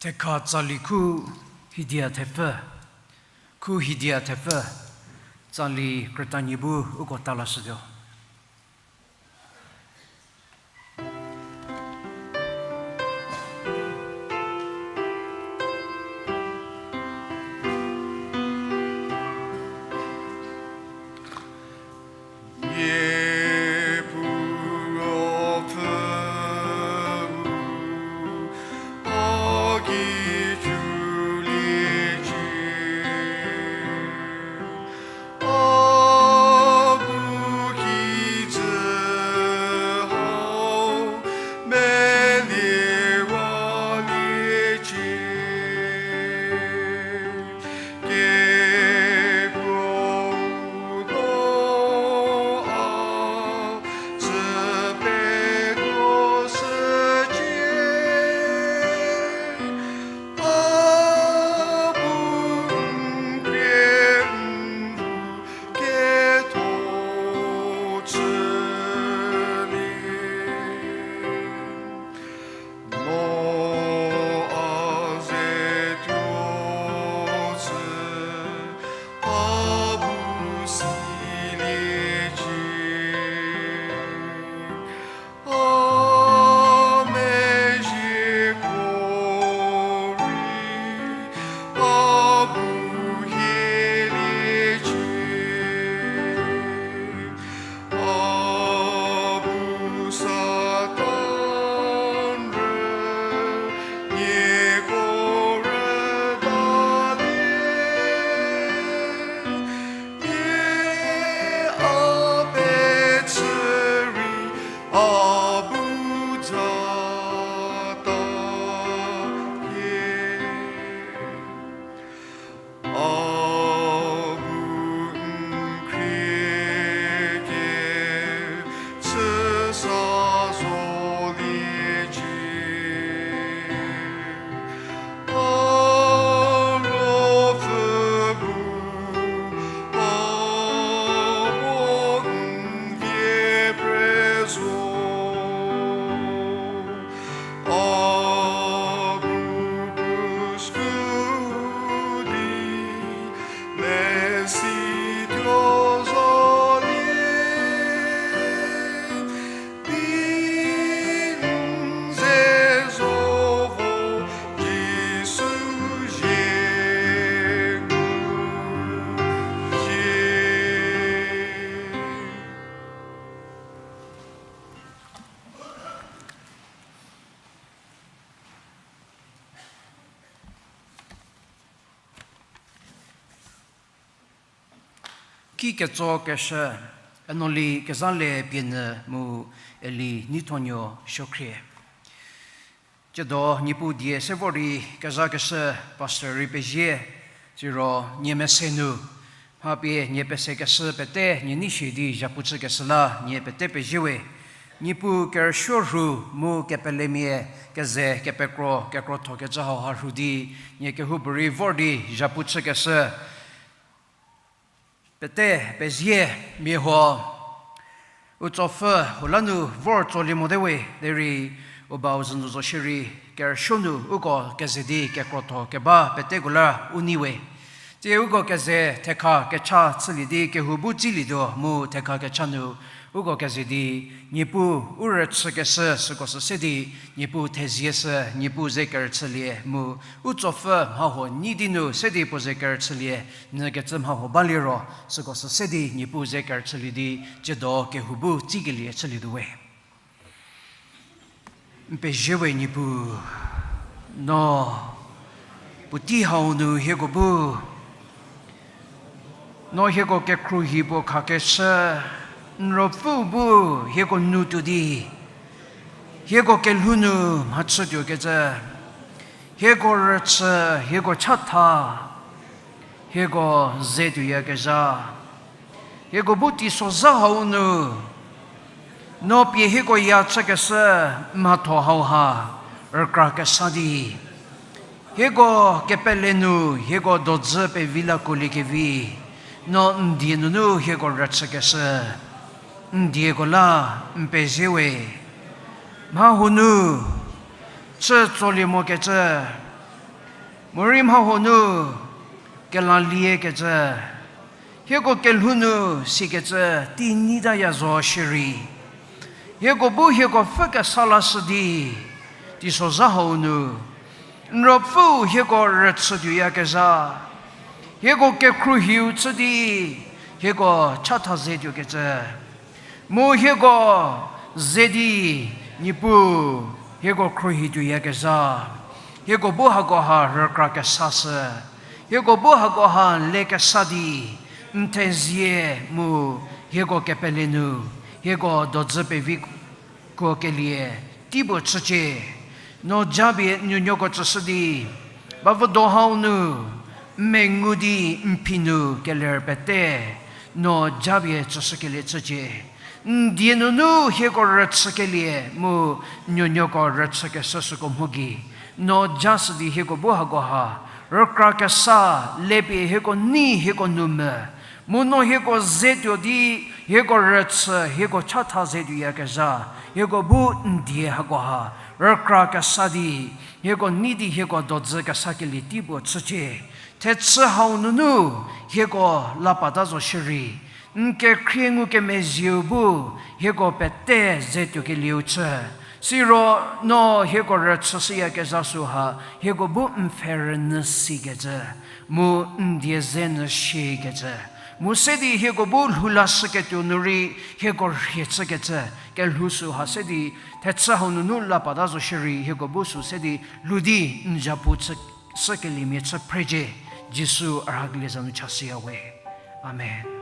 Thekha tsali khu hidia thepfü, khu hidia thepfü, tsali krütanie bu uko talashütuo. Ki ketso keshü, Enoli Kezhalie Pienyü mu Eli Neithonuo Suokhrie. Tsiedo Niepuu die se vor di kezhakeshü pastor rei pezie, siro nie mese nu mha pie nie pesekeshü pete nie nei shi di zhapu chükeshü la nie pete pezie we. Niepuu kerüsuo rhu mu kepelemia keze kepekro kekrothokecü hauha rhu di nie kehoupuorei vor di zhapu chükeshü pete pezie. Mia huo u tsopfü u la nu vor tsolie mote we, derei u bau zünu zo shierei kerüsuo nu uko keze di kekrotho keba peteko la u nei we. Tsie uko keze thekha kecha chülie di kehou bu tsilietuo mu thekha kecha nu uko keze di Niepuu u rüchükeshü süko sü se di Niepuu thezie shü, Niepuu ze kerüchülie mu u tsopfü mha huo nyi di nu se di puo ze kerüchülie nyü kecü mha huo balie ro süko sü se di Niepuu ze kerüchülie di tsiedo kehou bu tsikelie chülietuo we. N pezie we Niepuu, no puotei hau nu hieko bu, no hieko kekhruohi puo khakeshü, n ruopfüu bu hieko nu tuo di, hieko kelhou nu mhachütuokecü, hieko rüchü, hieko chatha, hieko ze tuoyakezha, hieko bu teisozha hau nu, no pie hieko ya chükeshü mhatho hauha rükra kesa di, hieko kepele nu hieko dodzü pevi lakuoliekevi, no n die nunu hieko rüchükeshü, n dieko la n pezie we. Mha huo nu chü tsolie mokecü, morei mha huo nu kelaliekecü, hieko kelhou nu sikecü tei nyitaya zo shierei, hieko bu hieko pfhü kesa lashü di, teisozha hau nu n ruopfüu hieko rüchü tuoyakezha, hieko kekhruohiu chü di, hieko chatha ze tuokecü, mu hieko ze di, Niepuu, hieko khruohi tuoyakezha, hieko bu hakoha rükra kesa shü, hieko bu hakoha le kesa di, n thezie mu hieko kepele nu hieko dodzü pevi kuokelie tei puo chücie. No japie n nuonuoko tsüshü di, bavüdo hau nu, n mengu di n phi nu keler pete, no japie tsüshükelie chücie. N die nunu hieko rüchükelie mu n nuonuoko rüchükeshü süko mho gei, no jashü di hieko bu hakoha rükra kesa, lepie hieko nei hieko nu me, mu no hieko ze tuo di, hieko rüchü, hieko chatha ze tuoyakezha, hieko bu n die hakoha rükra kesa di, hieko nei di hieko dodzü kesakelie tei puo chücie. Thechü hau nunu hieko la pata zo shierei, n kekhrie ngukemezhieu bu hieko pete ze tuokelieu chü. Siro no hieko rüchüshüyakezha süha hieko bu n pfhe rünyü sikecü, mu n die ze nyü shiekecü, mu se di hieko bu lhou lashüketuo nu rei hieko rhie chükecü kelhou süha se di, thechü hau nunu la pata zo shierei hieko bu sü se di lhou di n zapu chü, shükeliemia chü phrecie. Jisu a rhakelie za nu chashüya we. Amen.